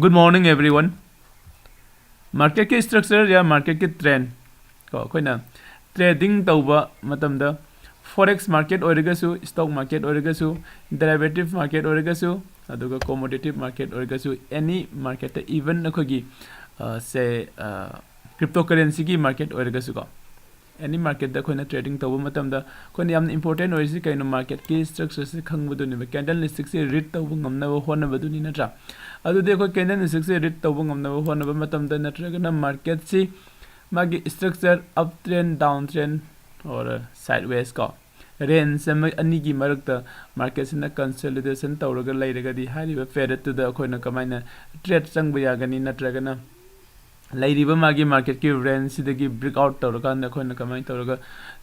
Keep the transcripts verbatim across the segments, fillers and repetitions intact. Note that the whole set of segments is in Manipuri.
Good morning, everyone. Marketꯀꯤ structure ꯌꯥ marketꯀꯤ trend ꯀꯣ, ꯑꯩꯈꯣꯏꯅ trading ꯇꯧꯕ ꯃꯇꯝꯗ forex market ꯑꯣꯏꯔꯒꯁꯨ, stock market ꯑꯣꯏꯔꯒꯁꯨ, derivative market ꯑꯣꯏꯔꯒꯁꯨ, ꯑꯗꯨꯒ commodity market ꯑꯣꯏꯔꯒꯁꯨ, any marketꯇ, even ꯑꯩꯈꯣꯏꯒꯤ, ꯑ, say, ꯑ, cryptocurrencyꯒꯤ market ꯑꯣꯏꯔꯒꯁꯨ ꯀꯣ, any marketꯇ ꯑꯩꯈꯣꯏꯅ trading ꯇꯧꯕ ꯃꯇꯝꯗ ꯑꯩꯈꯣꯏꯅ ꯌꯥꯝꯅ important ꯑꯣꯏꯔꯤꯁꯤ ꯀꯩꯅꯣ? Marketꯀꯤ structureꯁꯤ ꯈꯪꯕꯗꯨꯅꯦꯕ, candlestickꯁꯤ read ꯇꯧꯕ ꯉꯝꯅꯕ ꯍꯣꯠꯅꯕꯗꯨꯅꯤ, ꯅꯠꯇ꯭ꯔꯥ? ꯑꯗꯨꯗꯤ ꯑꯩꯈꯣꯏ candlestickꯁꯤ read ꯇꯧꯕ ꯉꯝꯅꯕ ꯍꯣꯠꯅꯕ ꯃꯇꯝꯗ, ꯅꯠꯇ꯭ꯔꯒꯅ marketꯁꯤ ꯃꯥꯒꯤ structure, up trend, down trend, or sideways ꯀꯣ, range ꯑꯃ ꯑꯅꯤꯒꯤ ꯃꯔꯛꯇ marketꯁꯤꯅ consolidation ꯇꯧꯔꯒ ꯂꯩꯔꯒꯗꯤ, ꯍꯥꯏꯔꯤꯕ periodꯇꯨꯗ ꯑꯩꯈꯣꯏꯅ ꯀꯃꯥꯏꯅ trade ꯆꯪꯕ ꯌꯥꯒꯅꯤ? ꯅꯠꯇ꯭ꯔꯒꯅ ꯂꯩꯔꯤꯕ ꯃꯥꯒꯤ marketꯀꯤ rangeꯁꯤꯗꯒꯤ break out ꯇꯧꯔꯀꯥꯟꯗ ꯑꯩꯈꯣꯏꯅ ꯀꯃꯥꯏꯅ ꯇꯧꯔꯒ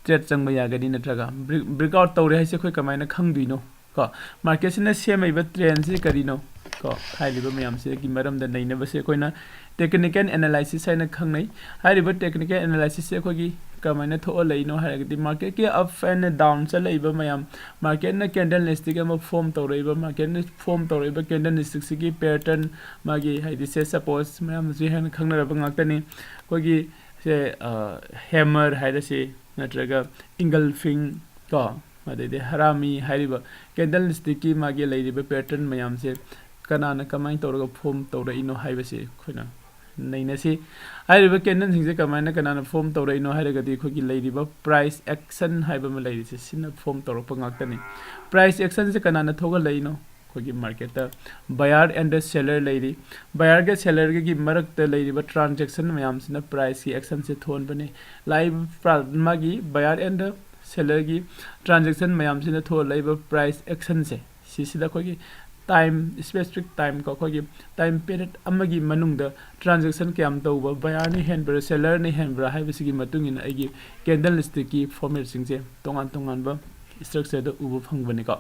trade ꯆꯪꯕ ꯌꯥꯒꯅꯤ? ꯅꯠꯇ꯭ꯔꯒ break, break out ꯇꯧꯔꯦ ꯍꯥꯏꯁꯦ ꯑꯩꯈꯣꯏ ꯀꯃꯥꯏꯅ ꯈꯪꯗꯣꯏꯅꯣ? ꯀꯣ, marketꯁꯤꯅ ꯁꯦꯝꯃꯛꯏꯕ trendꯁꯤ ꯀꯔꯤꯅꯣ? ꯀꯣ, ꯍꯥꯏꯔꯤꯕ ꯃꯌꯥꯝꯁꯤꯒꯤ ꯃꯔꯝꯗ ꯅꯩꯅꯕꯁꯦ ꯑꯩꯈꯣꯏꯅ technical analysis ꯍꯥꯏꯅ ꯈꯪꯅꯩ꯫ ꯍꯥꯏꯔꯤꯕ technical analysisꯁꯦ ꯑꯩꯈꯣꯏꯒꯤ ꯀꯃꯥꯏꯅ ꯊꯣꯛꯍꯜꯂꯛꯏꯅꯣ ꯍꯥꯏꯔꯒꯗꯤ, marketꯀꯤ up and down ꯆꯠꯂꯛꯏꯕ ꯃꯌꯥꯝ, marketꯅ candlestick ꯑꯃ form ꯇꯧꯔꯛꯏꯕ, marketꯅ form ꯇꯧꯔꯛꯏꯕ candlestickꯁꯤꯒꯤ pattern, ꯃꯥꯒꯤ ꯍꯥꯏꯗꯤ, say, suppose, ꯃꯌꯥꯝꯅꯁꯨ ꯍꯦꯟꯅ ꯈꯪꯅꯔꯕ ꯉꯥꯛꯇꯅꯤ꯫ ꯑꯩꯈꯣꯏꯒꯤ ꯁꯦ, ꯑ, hammer ꯍꯥꯏꯔꯁꯤ, ꯅꯠꯇ꯭ꯔꯒ engulfing ꯀꯣ, ꯑꯗꯩꯗꯤ ꯍꯔꯥꯃꯤ ꯍꯥꯏꯔꯤꯕ candlestickꯀꯤ ꯃꯥꯒꯤ ꯂꯩꯔꯤꯕ pattern ꯃꯌꯥꯝꯁꯦ ꯀꯅꯥꯅ ꯀꯃꯥꯏꯅ ꯇꯧꯔꯒ form ꯇꯧꯔꯛꯏꯅꯣ ꯍꯥꯏꯕꯁꯤ ꯑꯩꯈꯣꯏꯅ ꯅꯩꯅꯁꯤ꯫ ꯍꯥꯏꯔꯤꯕ candleꯁꯤꯡꯁꯦ ꯀꯃꯥꯏꯅ, ꯀꯅꯥꯅ form ꯇꯧꯔꯛꯏꯅꯣ ꯍꯥꯏꯔꯒꯗꯤ, ꯑꯩꯈꯣꯏꯒꯤ ꯂꯩꯔꯤꯕ price action ꯍꯥꯏꯕ ꯑꯃ ꯂꯩꯔꯤꯁꯦ, ꯁꯤꯅ form ꯇꯧꯔꯛꯄ ꯉꯥꯛꯇꯅꯤ꯫ Price actionꯁꯦ ꯀꯅꯥꯅ ꯊꯣꯛꯍꯜꯂꯛꯏꯅꯣ? ꯑꯩꯈꯣꯏꯒꯤ marketꯇ buyer and seller ꯂꯩꯔꯤ꯫ Buyerꯒ sellerꯒꯒꯤ ꯃꯔꯛꯇ ꯂꯩꯔꯤꯕ transaction ꯃꯌꯥꯝꯁꯤꯅ priceꯀꯤ actionꯁꯦ ꯊꯣꯛꯍꯟꯕꯅꯤ꯫ ꯂꯥꯛꯏꯕ pra-, ꯃꯥꯒꯤ buyer and sellerꯒꯤ transaction ꯃꯌꯥꯝꯁꯤꯅ ꯊꯣꯛꯍꯜꯂꯛꯏꯕ price actionꯁꯦ, ꯁꯤꯁꯤꯗ ꯑꯩꯈꯣꯏꯒꯤ time, specific time ꯀꯣ, ꯑꯩꯈꯣꯏꯒꯤ time period ꯑꯃꯒꯤ ꯃꯅꯨꯡꯗ transaction ꯀꯌꯥꯝ ꯇꯧꯕ, buyerꯅ ꯍꯦꯟꯕ꯭ꯔꯥ, sellerꯅ ꯍꯦꯟꯕ꯭ꯔꯥ ꯍꯥꯏꯕꯁꯤꯒꯤ ꯃꯇꯨꯡ ꯏꯟꯅ ꯑꯩꯒꯤ candlestickꯀꯤ formatꯁꯤꯡꯁꯦ ꯇꯣꯉꯥꯟ ꯇꯣꯉꯥꯟꯕ structureꯗ ꯎꯕ ꯐꯪꯕꯅꯤꯀꯣ꯫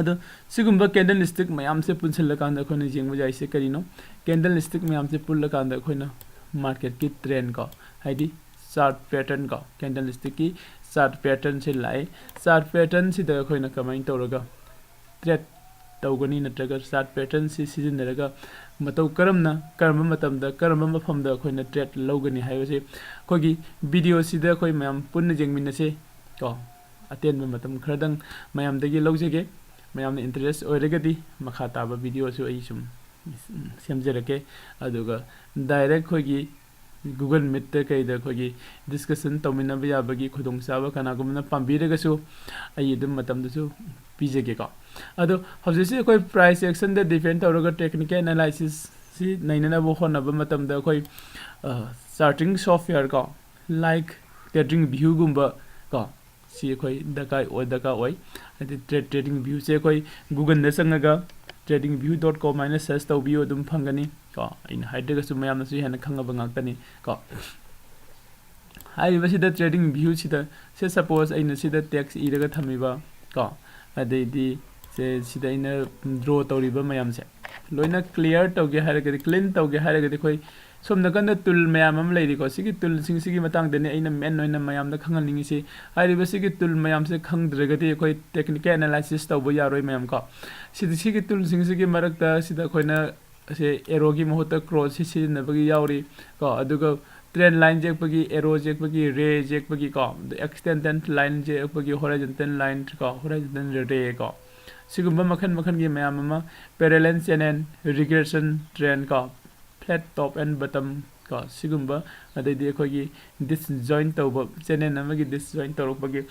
ꯑꯗꯣ ꯁꯤꯒꯨꯝꯕ candlestick ꯃꯌꯥꯝꯁꯦ ꯄꯨꯟꯁꯤꯜꯂꯀꯥꯟꯗ ꯑꯩꯈꯣꯏꯅ ꯌꯦꯡꯕ ꯌꯥꯏꯁꯦ ꯀꯔꯤꯅꯣ? Candlestick ꯃꯌꯥꯝꯁꯦ ꯄꯨꯜꯂꯀꯥꯟꯗ ꯑꯩꯈꯣꯏꯅ marketꯀꯤ trend ꯀꯣ, ꯍꯥꯏꯗꯤ chart pattern ꯀꯣ, candlestickꯀꯤ chart patternꯁꯦ ꯂꯥꯛꯑꯦ꯫ Chart patternꯁꯤꯗ ꯑꯩꯈꯣꯏꯅ ꯀꯃꯥꯏꯅ ꯇꯧꯔꯒ trade ꯇꯧꯒꯅꯤ, ꯅꯠꯇ꯭ꯔꯒ ꯆꯥꯔꯠ ꯄꯦꯇꯔꯟꯁꯤ ꯁꯤꯖꯤꯟꯅꯔꯒ ꯃꯇꯧ ꯀꯔꯝꯅ, ꯀꯔꯝꯕ ꯃꯇꯝꯗ, ꯀꯔꯝꯕ ꯃꯐꯝꯗ ꯑꯩꯈꯣꯏꯅ ꯇ꯭ꯔꯦꯠ ꯂꯧꯒꯅꯤ ꯍꯥꯏꯕꯁꯤ ꯑꯩꯈꯣꯏꯒꯤ ꯚꯤꯗꯤꯑꯣꯁꯤꯗ ꯑꯩꯈꯣꯏ ꯃꯌꯥꯝ ꯄꯨꯟꯅ ꯌꯦꯡꯃꯤꯟꯅꯁꯤ ꯀꯣ꯫ ꯑꯇꯦꯟꯕ ꯃꯇꯝ ꯈꯔꯗꯪ ꯃꯌꯥꯝꯗꯒꯤ ꯂꯧꯖꯒꯦ꯫ ꯃꯌꯥꯝꯅ ꯏꯟꯇꯔꯦꯁ ꯑꯣꯏꯔꯒꯗꯤ ꯃꯈꯥ ꯇꯥꯕ ꯚꯤꯗꯤꯑꯣꯁꯨ ꯑꯩ ꯁꯨꯝ ꯁꯦꯝꯖꯔꯛꯀꯦ꯫ ꯑꯗꯨꯒ ꯗꯥꯏꯔꯦꯛ ꯑꯩꯈꯣꯏꯒꯤ ꯒꯨꯒꯜ ꯃꯤꯠꯇ ꯀꯩꯗ ꯑꯩꯈꯣꯏꯒꯤ ꯗꯤꯁꯀꯁꯟ ꯇꯧꯃꯤꯟꯅꯕ ꯌꯥꯕꯒꯤ ꯈꯨꯗꯣꯡꯆꯥꯕ ꯀꯅꯥꯒꯨꯝꯕꯅ ꯄꯥꯝꯕꯤꯔꯒꯁꯨ ꯑꯩ ꯑꯗꯨꯝ ꯃꯇꯝꯗꯨꯁꯨ ꯄꯤꯖꯒꯦꯀꯣ꯫ ꯑꯗꯣ ꯍꯧꯖꯤꯛꯁꯤ ꯑꯩꯈꯣꯏ ꯄ꯭ꯔꯥꯏꯁ ꯑꯦꯛꯁꯟꯗ ꯗꯤꯄꯦꯟ ꯇꯧꯔꯒ ꯇꯦꯛꯅꯤꯀꯦꯜ ꯑꯦꯅꯥꯂꯥꯏꯁꯤꯁꯁꯤ ꯅꯩꯅꯅꯕ ꯍꯣꯠꯅꯕ ꯃꯇꯝꯗ ꯑꯩꯈꯣꯏ ꯆꯥꯔꯇꯤꯡ ꯁꯣꯐꯋꯦꯌꯔ ꯀꯣ, ꯂꯥꯏꯛ ꯇ꯭ꯔꯦꯗꯤꯡ ꯚ꯭ꯌꯨꯒꯨꯝꯕ ꯀꯣ, ꯁꯤ ꯑꯩꯈꯣꯏ ꯗꯔꯀꯥꯔ ꯑꯣꯏ, ꯗꯔꯀꯥꯔ ꯑꯣꯏ꯫ ꯍꯥꯏꯗꯤ ꯇ꯭ꯔꯦ-, ꯇ꯭ꯔꯦꯗꯤꯡ ꯚ꯭ꯌꯨꯁꯦ ꯑꯩꯈꯣꯏ ꯒꯨꯒꯜꯗ ꯆꯪꯉꯒ ꯇ꯭ꯔꯦꯗꯤꯡ ꯚ꯭ꯌꯨ ꯗꯣꯠ ꯀꯣꯝ ꯍꯥꯏꯅ ꯁꯔꯆ ꯇꯧꯕꯤꯌꯨ, ꯑꯗꯨꯝ ꯐꯪꯒꯅꯤ ꯀꯣ꯫ ꯑꯩꯅ ꯍꯥꯏꯗ꯭ꯔꯒꯁꯨ ꯃꯌꯥꯝꯅꯁꯨ ꯍꯦꯟꯅ ꯈꯪꯉꯕ ꯉꯥꯛꯇꯅꯤ ꯀꯣ꯫ ꯍꯥꯏꯔꯤꯕꯁꯤꯗ ꯇ꯭ꯔꯦꯗꯤꯡ ꯚ꯭ꯌꯨꯁꯤꯗ, ꯁꯦ ꯁꯄꯣꯁ ꯑꯩꯅ ꯁꯤꯗ ꯇꯦꯛꯁ ꯏꯔꯒ ꯊꯝꯃꯤꯕ ꯀꯣ, ꯑꯗꯩꯗꯤ ꯁꯦ ꯁꯤꯗ ꯑꯩꯅ ꯗ꯭ꯔꯣ ꯇꯧꯔꯤꯕ ꯃꯌꯥꯝꯁꯦ ꯂꯣꯏꯅ ꯀ꯭ꯂꯤꯌꯥꯔ ꯇꯧꯒꯦ ꯍꯥꯏꯔꯒꯗꯤ, ꯀ꯭ꯂꯤꯟ ꯇꯧꯒꯦ ꯍꯥꯏꯔꯒꯗꯤ ꯑꯩꯈꯣꯏ ꯁꯣꯝ ꯅꯥꯀꯟꯗ ꯇꯨꯜ ꯃꯌꯥꯝ ꯑꯃ ꯂꯩꯔꯤꯀꯣ꯫ ꯁꯤꯒꯤ ꯇꯨꯜꯁꯤꯡꯁꯤꯒꯤ ꯃꯇꯥꯡꯗꯅꯤ ꯑꯩꯅ ꯃꯦꯟ ꯑꯣꯏꯅ ꯃꯌꯥꯝꯗ ꯈꯪꯍꯟꯅꯤꯡꯉꯤꯁꯤ꯫ ꯍꯥꯏꯔꯤꯕ ꯁꯤꯒꯤ ꯇꯨꯜ ꯃꯌꯥꯝꯁꯦ ꯈꯪꯗ꯭ꯔꯒꯗꯤ ꯑꯩꯈꯣꯏ ꯇꯦꯛꯅꯤꯀꯦꯜ ꯑꯦꯅꯥꯂꯥꯏꯁꯤꯁ ꯇꯧꯕ ꯌꯥꯔꯣꯏ ꯃꯌꯥꯝ ꯀꯣ꯫ ꯁꯤꯗ, ꯁꯤꯒꯤ ꯇꯨꯜꯁꯤꯡꯁꯤꯒꯤ ꯃꯔꯛꯇ ꯁꯤꯗ ꯑꯩꯈꯣꯏꯅ ꯁꯦ ꯑꯦꯔꯣꯒꯤ ꯃꯍꯨꯠꯇ ꯀ꯭ꯔꯣꯁꯁꯤ ꯁꯤꯖꯤꯟꯅꯕꯒꯤ ꯌꯥꯎꯔꯤ ꯀꯣ꯫ ꯑꯗꯨꯒ ꯇ꯭ꯔꯦꯟ ꯂꯥꯏꯟ ꯌꯦꯛꯄꯒꯤ, ꯑꯦꯔꯣ ꯌꯦꯛꯄꯒꯤ, ꯔꯦ ꯌꯦꯛꯄꯒꯤ ꯀꯣ, ꯑꯗ ꯑꯦꯛꯁꯇꯦꯟꯗꯦꯟ ꯂꯥꯏꯟ ꯌꯦꯛꯄꯒꯤ, ꯍꯣꯔꯥꯏꯖꯟꯇꯦꯜ ꯂꯥꯏꯟ ꯀꯣ, ꯍꯣꯔꯥꯏꯖꯟꯇꯦꯜ ꯔꯦ ꯀꯣ, ꯁꯤꯒꯨꯝꯕ ꯃꯈꯜ ꯃꯈꯜꯒꯤ ꯃꯌꯥꯝ ꯑꯃ, ꯄꯦꯔꯦꯂꯦꯜ ꯆꯦꯅꯦꯜ, ꯔꯤꯒ꯭ꯔꯦꯁꯟ ꯇ꯭ꯔꯦꯟ ꯀꯣ, ꯐ꯭ꯂꯦꯠ ꯇꯣꯞ ꯑꯦꯟ ꯕꯇꯝ ꯀꯣ, ꯁꯤꯒꯨꯝꯕ, ꯑꯗꯩꯗꯤ ꯑꯩꯈꯣꯏꯒꯤ ꯗꯤꯁꯖꯣꯏꯟ ꯇꯧꯕ, ꯆꯦꯅꯦꯜ ꯑꯃꯒꯤ ꯗꯤꯁꯖꯣꯏꯟ ꯇꯧꯔꯛꯄꯒꯤ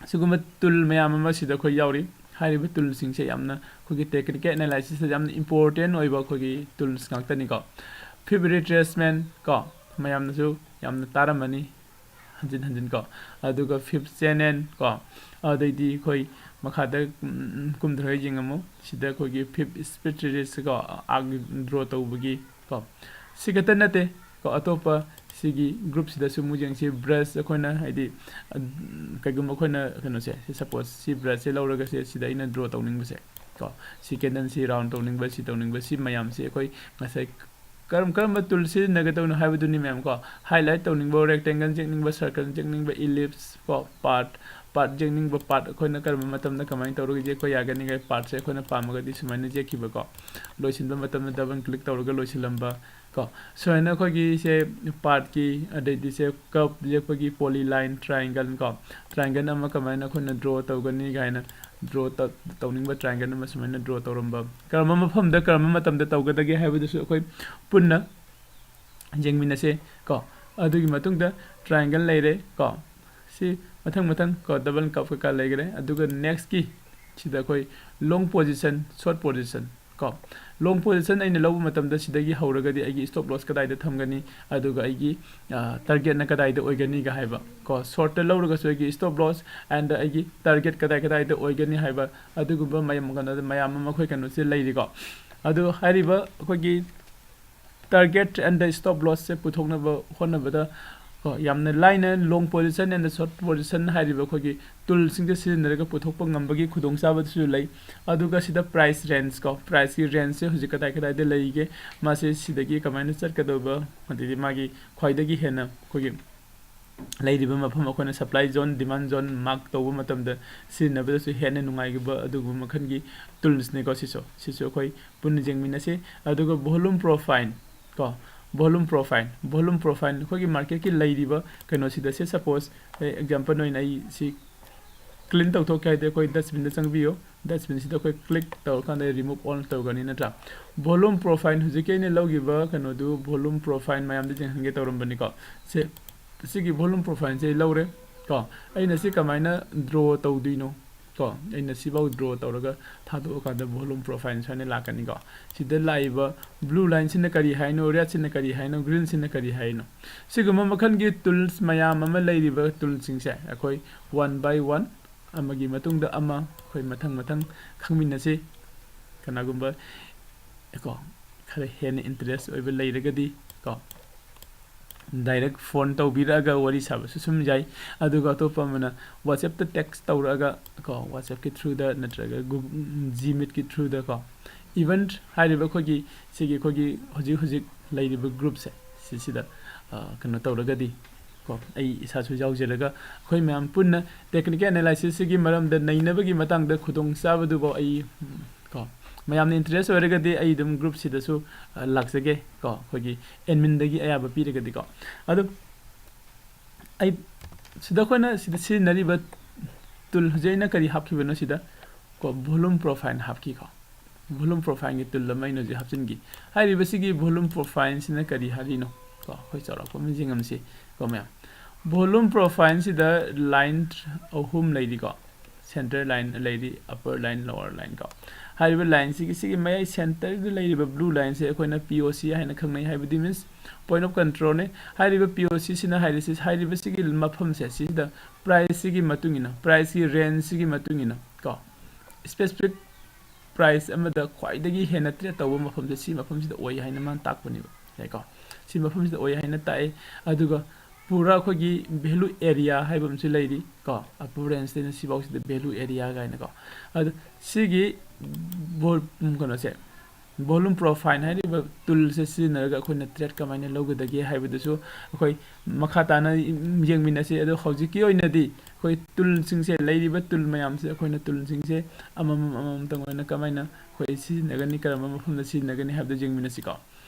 ꯁꯤꯒꯨꯝꯕ ꯇꯨꯜ ꯃꯌꯥꯝ ꯑꯃ ꯁꯤꯗ ꯑꯩꯈꯣꯏ ꯌꯥꯎꯔꯤ꯫ ꯍꯥꯏꯔꯤꯕ ꯇꯨꯜꯁꯤꯡꯁꯦ ꯌꯥꯝꯅ ꯑꯩꯈꯣꯏꯒꯤ ꯇꯦꯛꯅꯤꯀꯦꯜ ꯑꯦꯅꯥꯂꯥꯏꯁꯤꯁꯇ ꯌꯥꯝꯅ ꯏꯝꯄꯣꯔꯇꯦꯟ ꯑꯣꯏꯕ ꯑꯩꯈꯣꯏꯒꯤ ꯇꯨꯜꯁ ꯉꯥꯛꯇꯅꯤꯀꯣ꯫ ꯐꯤꯞ ꯔꯤꯇ꯭ꯔꯦꯁꯃꯦꯟ ꯀꯣ, ꯃꯌꯥꯝꯅꯁꯨ ꯌꯥꯝꯅ ꯇꯥꯔꯝꯃꯅꯤ ꯍꯟꯖꯤꯟ ꯍꯟꯖꯤꯟ ꯀꯣ꯫ ꯑꯗꯨꯒ ꯐꯤꯞ ꯆꯦꯅꯦꯜ ꯀꯣ, ꯑꯗꯩꯗꯤ ꯑꯩꯈꯣꯏ ꯃꯈꯥꯗ, ꯎꯝ, ꯀꯨꯝꯊꯔꯒ ꯌꯦꯡꯉꯝꯃꯨ꯫ ꯁꯤꯗ ꯑꯩꯈꯣꯏꯒꯤ ꯐꯤꯞ ꯁ꯭ꯄꯤꯠ ꯁꯤꯔꯤꯁ ꯀꯣ, ꯑꯥꯔꯛ ꯗ꯭ꯔꯣ ꯇꯧꯕꯒꯤ ꯀꯣ꯫ ꯁꯤ ꯈꯛꯇ ꯅꯠꯇꯦ ꯀꯣ, ꯑꯇꯣꯞꯄ ꯁꯤꯒꯤ ꯒ꯭ꯔꯨꯞꯁꯤꯗꯁꯨ ꯑꯃꯨꯛ ꯌꯦꯡꯁꯤ꯫ ꯕ꯭ꯔꯁ ꯑꯩꯈꯣꯏꯅ ꯍꯥꯏꯗꯤ, ꯑ, ꯀꯩꯒꯨꯝꯕ ꯑꯩꯈꯣꯏꯅ ꯀꯩꯅꯣꯁꯦ, ꯁꯤ ꯁꯄꯣꯁ ꯁꯤ ꯕ꯭ꯔꯁꯁꯦ ꯂꯧꯔꯒ ꯁꯦ ꯁꯤꯗ ꯑꯩꯅ ꯗ꯭ꯔꯣ ꯇꯧꯅꯤꯡꯕꯁꯦ ꯀꯣ, ꯁꯤ ꯀꯦꯟꯗꯜꯁꯤ ꯔꯥꯎꯟ ꯇꯧꯅꯤꯡꯕ, ꯁꯤ ꯇꯧꯅꯤꯡꯕ, ꯁꯤ ꯃꯌꯥꯝꯁꯦ ꯑꯩꯈꯣꯏ ꯉꯁꯥꯏ ꯀꯔꯝ ꯀꯔꯝꯕ ꯇꯨꯜ ꯁꯤꯖꯤꯟꯅꯒꯗꯧꯅꯣ ꯍꯥꯏꯕꯗꯨꯅꯤ ꯃꯌꯥꯝ ꯀꯣ꯫ ꯍꯥꯏꯂꯥꯏꯠ ꯇꯧꯅꯤꯡꯕ, ꯔꯦꯛꯇꯦꯡꯒꯜ ꯌꯦꯛꯅꯤꯡꯕ, ꯁꯔꯀꯜ ꯌꯦꯛꯅꯤꯡꯕ, ꯏꯂꯤꯞꯁ ꯀꯣ, ꯄꯥꯔꯠ, ꯄꯥꯔꯠ ꯌꯦꯛꯅꯤꯡꯕ ꯄꯥꯔꯠ ꯑꯩꯈꯣꯏꯅ ꯀꯔꯝꯕ ꯃꯇꯝꯗ ꯀꯃꯥꯏꯅ ꯇꯧꯔꯒ ꯌꯦꯛꯄ ꯌꯥꯒꯅꯤ ꯀꯥꯏ ꯄꯥꯔꯠꯁꯦ ꯑꯩꯈꯣꯏꯅ ꯄꯥꯝꯃꯒꯗꯤ ꯁꯨꯃꯥꯏꯅ ꯌꯦꯛꯈꯤꯕꯀꯣ, ꯂꯣꯏꯁꯤꯟꯕ ꯃꯇꯝꯗ ꯗꯕꯜ ꯀ꯭ꯂꯤꯛ ꯇꯧꯔꯒ ꯂꯣꯏꯁꯤꯜꯂꯝꯕ ꯀꯣ꯫ ꯁꯨꯃꯥꯏꯅ ꯑꯩꯈꯣꯏꯒꯤ ꯁꯦ ꯄꯥꯔꯠꯀꯤ, ꯑꯗꯩꯗꯤ ꯁꯦ ꯀꯞ ꯌꯦꯛꯄꯒꯤ ꯄꯣꯂꯤ ꯂꯥꯏꯟ ꯇ꯭ꯔꯥꯏꯡꯒꯜ ꯀꯣ, ꯇ꯭ꯔꯥꯏꯡꯒꯜ ꯑꯃ ꯀꯃꯥꯏꯅ ꯑꯩꯈꯣꯏꯅ ꯗ꯭ꯔꯣ ꯇꯧꯒꯅꯤ ꯀꯥꯏꯅ ꯗ꯭ꯔꯣ ꯇꯧꯅꯤꯡꯕ ꯇ꯭ꯔꯥꯏꯡꯒꯜ ꯑꯃ ꯁꯨꯃꯥꯏꯅ ꯗ꯭ꯔꯣ ꯇꯧꯔꯝꯕ, ꯀꯔꯝꯕ ꯃꯐꯝꯗ ꯀꯔꯝꯕ ꯃꯇꯝꯗ ꯇꯧꯒꯗꯒꯦ ꯍꯥꯏꯕꯗꯨꯁꯨ ꯑꯩꯈꯣꯏ ꯄꯨꯟꯅ ꯌꯦꯡꯃꯤꯟꯅꯁꯦ ꯀꯣ꯫ ꯑꯗꯨꯒꯤ ꯃꯇꯨꯡꯗ ꯇ꯭ꯔꯥꯏꯡꯒꯜ ꯂꯩꯔꯦ ꯀꯣ꯫ ꯁꯤ ꯃꯊꯪ ꯃꯊꯪ ꯀꯣ, ꯗꯕꯜ ꯀꯞ ꯀꯩꯀꯥ ꯂꯩꯈ꯭ꯔꯦ꯫ ꯑꯗꯨꯒ ꯅꯦꯛꯁꯀꯤ ꯁꯤꯗ ꯑꯩꯈꯣꯏ ꯂꯣꯡ ꯄꯣꯖꯤꯁꯟ, ꯁꯣꯔꯠ ꯄꯣꯖꯤꯁꯟ ꯀꯣ꯫ ꯂꯣꯡ ꯄꯣꯖꯤꯁꯟ ꯑꯩꯅ ꯂꯧꯕ ꯃꯇꯝꯗ ꯁꯤꯗꯒꯤ ꯍꯧꯔꯒꯗꯤ ꯑꯩꯒꯤ ꯁ꯭ꯇꯣꯞ ꯂꯣꯁ ꯀꯗꯥꯏꯗ ꯊꯝꯒꯅꯤ, ꯑꯗꯨꯒ ꯑꯩꯒꯤ ꯇꯥꯔꯒꯦꯠꯅ ꯀꯗꯥꯏꯗ ꯑꯣꯏꯒꯅꯤꯒ ꯍꯥꯏꯕ ꯀꯣ꯫ ꯁꯣꯔꯠꯇ ꯂꯧꯔꯒꯁꯨ ꯑꯩꯒꯤ ꯁ꯭ꯇꯣꯞ ꯂꯣꯁ ꯑꯦꯟ ꯑꯩꯒꯤ ꯇꯥꯔꯒꯦꯠ ꯀꯗꯥꯏ ꯀꯗꯥꯏꯗ ꯑꯣꯏꯒꯅꯤ ꯍꯥꯏꯕ ꯑꯗꯨꯒꯨꯝꯕ ꯃꯌꯥꯝ, ꯀꯩꯅꯣꯗ ꯃꯌꯥꯝ ꯑꯃ ꯑꯩꯈꯣꯏ ꯀꯩꯅꯣꯁꯦ ꯂꯩꯔꯤꯀꯣ꯫ ꯑꯗꯨ ꯍꯥꯏꯔꯤꯕ ꯑꯩꯈꯣꯏꯒꯤ ꯇꯥꯔꯒꯦꯠ ꯑꯦꯟ ꯁ꯭ꯇꯣꯞ ꯂꯣꯁꯁꯦ ꯄꯨꯊꯣꯛꯅꯕ ꯍꯣꯠꯅꯕꯗ ꯀꯣ, ꯌꯥꯝꯅ ꯂꯥꯏꯅ ꯂꯣꯡ ꯄꯣꯖꯤꯁꯟ ꯑꯦꯟ ꯁꯣꯔꯠ ꯄꯣꯖꯤꯁꯟ ꯍꯥꯏꯔꯤꯕ ꯑꯩꯈꯣꯏꯒꯤ ꯇꯨꯜꯁꯤꯡꯁꯦ ꯁꯤꯖꯤꯟꯅꯔꯒ ꯄꯨꯊꯣꯛꯄ ꯉꯝꯕꯒꯤ ꯈꯨꯗꯣꯡꯆꯥꯕꯗꯨꯁꯨ ꯂꯩ꯫ ꯑꯗꯨꯒ ꯁꯤꯗ ꯄ꯭ꯔꯥꯏꯁ ꯔꯦꯟꯖ ꯀꯣ, ꯄ꯭ꯔꯥꯏꯁꯀꯤ ꯔꯦꯟꯖꯁꯦ ꯍꯧꯖꯤꯛ ꯀꯗꯥꯏ ꯀꯗꯥꯏꯗ ꯂꯩꯒꯦ, ꯃꯥꯁꯦ ꯁꯤꯗꯒꯤ ꯀꯃꯥꯏꯅ ꯆꯠꯀꯗꯧꯕ, ꯑꯗꯩꯗꯤ ꯃꯥꯒꯤ ꯈ꯭ꯋꯥꯏꯗꯒꯤ ꯍꯦꯟꯅ ꯑꯩꯈꯣꯏꯒꯤ ꯂꯩꯔꯤꯕ ꯃꯐꯝ ꯑꯩꯈꯣꯏꯅ ꯁꯄ꯭ꯂꯥꯏ ꯖꯣꯟ, ꯗꯤꯃꯥꯟ ꯖꯣꯟ ꯃꯥꯔꯛ ꯇꯧꯕ ꯃꯇꯝꯗ ꯁꯤꯖꯤꯟꯅꯕꯗꯁꯨ ꯍꯦꯟꯅ ꯅꯨꯡꯉꯥꯏꯈꯤꯕ ꯑꯗꯨꯒꯨꯝꯕ ꯃꯈꯜꯒꯤ ꯇꯨꯜꯁꯅꯤꯀꯣ ꯁꯤꯁꯨ꯫ ꯁꯤꯁꯨ ꯑꯩꯈꯣꯏ ꯄꯨꯟꯅ ꯌꯦꯡꯃꯤꯟꯅꯁꯤ꯫ ꯑꯗꯨꯒ ꯚꯣꯂꯨꯝ ꯄ꯭ꯔꯣꯐꯥꯏꯜ ꯀꯣ, ꯚꯣꯂꯨꯝ ꯄ꯭ꯔꯣꯐꯥꯏꯜ, ꯚꯣꯂꯨꯝ ꯄ꯭ꯔꯣꯐꯥꯏꯜ ꯑꯩꯈꯣꯏꯒꯤ ꯃꯥꯔꯀꯦꯠꯀꯤ ꯂꯩꯔꯤꯕ ꯀꯩꯅꯣꯁꯤꯗ ꯁꯦ, ꯁꯄꯣꯁ ꯑꯦꯛꯖꯥꯝꯄꯜ ꯑꯣꯏꯅ ꯑꯩ ꯁꯤ ꯀ꯭ꯂꯤꯟ ꯇꯧꯊꯣꯛꯀꯦ ꯍꯥꯏꯗꯤ ꯑꯩꯈꯣꯏ ꯗꯁꯕꯤꯟꯗ ꯆꯪꯕꯤꯌꯨ꯫ ꯗꯁꯕꯤꯟꯁꯤꯗ ꯑꯩꯈꯣꯏ ꯀ꯭ꯂꯤꯛ ꯇꯧꯔꯀꯥꯟꯗ ꯔꯤꯃꯨꯚ ꯑꯣꯜ ꯇꯧꯒꯅꯤ ꯅꯠꯇ꯭ꯔꯥ? ꯚꯣꯂꯨꯝ ꯄ꯭ꯔꯣꯐꯥꯏꯜ ꯍꯧꯖꯤꯛꯀꯤ ꯑꯩꯅ ꯂꯧꯈꯤꯕ ꯀꯩꯅꯣꯗꯨ ꯚꯣꯂꯨꯝ ꯄ꯭ꯔꯣꯐꯥꯏꯜ ꯃꯌꯥꯝꯗ ꯌꯦꯡꯍꯟꯒꯦ ꯇꯧꯔꯝꯕꯅꯤꯀꯣ꯫ ꯁꯦ, ꯁꯤꯒꯤ ꯚꯣꯂꯨꯝ ꯄ꯭ꯔꯣꯐꯥꯏꯜꯁꯦ ꯑꯩ ꯂꯧꯔꯦ ꯀꯣ꯫ ꯑꯩꯅ ꯁꯤ ꯀꯃꯥꯏꯅ ꯗ꯭ꯔꯣ ꯇꯧꯗꯣꯏꯅꯣ ꯀꯣ? ꯑꯩꯅ ꯁꯤꯐꯥꯎ ꯗ꯭ꯔꯣ ꯇꯧꯔꯒ ꯊꯥꯗꯣꯛꯑꯀꯥꯟꯗ ꯚꯣꯂꯨꯝ ꯄ꯭ꯔꯣꯐꯥꯏꯜ ꯁꯨꯃꯥꯏꯅ ꯂꯥꯛꯀꯅꯤꯀꯣ꯫ ꯁꯤꯗ ꯂꯥꯛꯏꯕ ꯕ꯭ꯂꯨ ꯂꯥꯏꯟꯁꯤꯅ ꯀꯔꯤ ꯍꯥꯏꯅꯣ, ꯔꯦꯗꯁꯤꯅ ꯀꯔꯤ ꯍꯥꯏꯅꯣ, ꯒ꯭ꯔꯤꯟꯁꯤꯅ ꯀꯔꯤ ꯍꯥꯏꯅꯣ? ꯁꯤꯒꯨꯝꯕ ꯃꯈꯜꯒꯤ ꯇꯨꯜꯁ ꯃꯌꯥꯝ ꯑꯃ ꯂꯩꯔꯤꯕ ꯇꯨꯜꯁꯤꯡꯁꯦ ꯑꯩꯈꯣꯏ ꯋꯥꯟ ꯕꯥꯏ ꯋꯥꯟ, ꯑꯃꯒꯤ ꯃꯇꯨꯡꯗ ꯑꯃ, ꯑꯩꯈꯣꯏ ꯃꯊꯪ ꯃꯊꯪ ꯈꯪꯃꯤꯟꯅꯁꯤ꯫ ꯀꯅꯥꯒꯨꯝꯕ ꯀꯣ, ꯈꯔ ꯍꯦꯟꯅ ꯏꯟꯇꯔꯦꯁ ꯑꯣꯏꯕ ꯂꯩꯔꯒꯗꯤ ꯀꯣ, ꯗꯥꯏꯔꯦꯛ ꯐꯣꯟ ꯇꯧꯕꯤꯔꯛꯑꯒ ꯋꯥꯔꯤ ꯁꯥꯕꯁꯨ ꯁꯨꯝ ꯌꯥꯏ꯫ ꯑꯗꯨꯒ ꯑꯇꯣꯞꯄ ꯑꯃꯅ WhatsApp-ꯇ ꯇꯦꯛꯁ ꯇꯧꯔꯛꯑꯒ ꯀꯣ, WhatsApp-ꯀꯤ through-ꯗ ꯅꯠꯇ꯭ꯔꯒ ꯒꯨ-, Gmeet-ꯀꯤ through-ꯗ ꯀꯣ, even ꯍꯥꯏꯔꯤꯕ ꯑꯩꯈꯣꯏꯒꯤ ꯁꯤꯒꯤ ꯑꯩꯈꯣꯏꯒꯤ ꯍꯧꯖꯤꯛ ꯍꯧꯖꯤꯛ ꯂꯩꯔꯤꯕ group-ꯁꯦ ꯁꯤꯁꯤꯗ, ꯑ, ꯀꯩꯅꯣ ꯇꯧꯔꯒꯗꯤ, ꯀꯣ, ꯑꯩ ꯏꯁꯥꯁꯨ ꯌꯥꯎꯖꯔꯒ ꯑꯩꯈꯣꯏ ꯃꯌꯥꯝ ꯄꯨꯟꯅ technical analysis ꯁꯤꯒꯤ ꯃꯔꯝꯗ ꯅꯩꯅꯕꯒꯤ ꯃꯇꯥꯡꯗ ꯈꯨꯗꯣꯡꯆꯥꯕꯗꯨꯐꯥꯎ ꯑꯩ, ꯎꯝ, ꯀꯣ, ꯃꯌꯥꯝꯅ interest ꯑꯣꯏꯔꯒꯗꯤ ꯑꯩ ꯑꯗꯨꯝ group ꯁꯤꯗꯁꯨ, ꯑ, ꯂꯥꯛꯆꯒꯦ ꯀꯣ, ꯑꯩꯈꯣꯏꯒꯤ admin ꯗꯒꯤ ꯑꯌꯥꯕ ꯄꯤꯔꯒꯗꯤꯀꯣ꯫ ꯑꯗꯨ ꯑꯩ ꯁꯤꯗ ꯑꯩꯈꯣꯏꯅ ꯁꯤꯗ ꯁꯤꯖꯤꯟꯅꯔꯤꯕ tool, ꯍꯧꯖꯤꯛ ꯑꯩꯅ ꯀꯔꯤ ꯍꯥꯞꯈꯤꯕꯅꯣ ꯁꯤꯗ ꯀꯣ, volume profile ꯍꯥꯞꯈꯤꯀꯣ꯫ Volume profile ꯒꯤ tool ꯑꯃ ꯑꯩꯅ ꯍꯧꯖꯤꯛ ꯍꯥꯞꯆꯤꯟꯈꯤ꯫ ꯍꯥꯏꯔꯤꯕꯁꯤꯒꯤ volume profile ꯁꯤꯅ ꯀꯔꯤ ꯍꯥꯏꯔꯤꯅꯣ ꯀꯣ, ꯑꯩꯈꯣꯏ ꯆꯥꯎꯔꯥꯛꯄ ꯑꯃ ꯌꯦꯡꯉꯝꯁꯤ ꯀꯣ ꯃꯌꯥꯝ꯫ Volume profile ꯁꯤꯗ line ꯑꯍꯨꯝ ꯂꯩꯔꯤꯀꯣ, center line ꯂꯩꯔꯤ, upper line, lower line ꯀꯣ꯫ ꯍꯥꯏꯔꯤꯕ line ꯁꯤꯒꯤ, ꯁꯤꯒꯤ ꯃꯌꯥꯏ center ꯗ ꯂꯩꯔꯤꯕ blue line ꯁꯦ ꯑꯩꯈꯣꯏꯅ P O C ꯍꯥꯏꯅ ꯈꯪꯅꯩ, ꯍꯥꯏꯕꯗꯤ means point of control ꯅꯤ꯫ ꯍꯥꯏꯔꯤꯕ P O C ꯁꯤꯅ ꯍꯥꯏꯔꯤꯁꯤ, ꯍꯥꯏꯔꯤꯕꯁꯤꯒꯤ ꯃꯐꯝꯁꯦ ꯁꯤꯁꯤꯗ price ꯁꯤꯒꯤ ꯃꯇꯨꯡ ꯏꯟꯅ, price ꯀꯤ range ꯁꯤꯒꯤ ꯃꯇꯨꯡ ꯏꯟꯅ ꯀꯣ, specific price ꯑꯃꯗ ꯈ꯭ꯋꯥꯏꯗꯒꯤ ꯍꯦꯟꯅ trade ꯇꯧꯕ ꯃꯐꯝꯁꯦ ꯁꯤ ꯃꯐꯝꯁꯤꯗ ꯑꯣꯏ ꯍꯥꯏꯅ ꯃꯥꯅ ꯇꯥꯛꯄꯅꯦꯕ, ꯌꯥꯏꯀꯣ? ꯁꯤ ꯃꯐꯝꯁꯤꯗ ꯑꯣꯏ ꯍꯥꯏꯅ ꯇꯥꯛꯑꯦ꯫ ꯑꯗꯨꯒ ꯄꯨꯔꯥ ꯑꯩꯈꯣꯏꯒꯤ value area ꯍꯥꯏꯕ ꯑꯃꯁꯨ ꯂꯩꯔꯤ ꯀꯣ, upper range ꯇꯩꯅ ꯁꯤꯐꯥꯎꯁꯤꯗ value area ꯀꯥꯏꯅꯀꯣ꯫ ꯑꯗꯨ ꯁꯤꯒꯤ vo-, ꯎꯝ, ꯀꯩꯅꯣꯁꯦ, volume profile ꯍꯥꯏꯔꯤꯕ tool ꯁꯦ ꯁꯤꯖꯤꯟꯅꯔꯒ ꯑꯩꯈꯣꯏꯅ trade ꯀꯃꯥꯏꯅ ꯂꯧꯒꯗꯒꯦ ꯍꯥꯏꯕꯗꯨꯁꯨ ꯑꯩꯈꯣꯏ ꯃꯈꯥ ꯇꯥꯅ ꯌꯦꯡꯃꯤꯟꯅꯁꯤ꯫ ꯑꯗꯣ ꯍꯧꯖꯤꯛꯀꯤ ꯑꯣꯏꯅꯗꯤ ꯑꯩꯈꯣꯏ tool ꯁꯤꯡꯁꯦ, ꯂꯩꯔꯤꯕ tool ꯃꯌꯥꯝꯁꯦ ꯑꯩꯈꯣꯏꯅ tool ꯁꯤꯡꯁꯦ ꯑꯃꯃꯝ ꯑꯃꯃꯝꯇꯪ ꯑꯣꯏꯅ ꯀꯃꯥꯏꯅ ꯑꯩꯈꯣꯏ ꯁꯤꯖꯤꯟꯅꯒꯅꯤ, ꯀꯔꯝꯕ ꯃꯐꯝꯗ ꯁꯤꯖꯤꯟꯅꯒꯅꯤ ꯍꯥꯏꯕꯗꯨ ꯌꯦꯡꯃꯤꯟꯅꯁꯤꯀꯣ꯫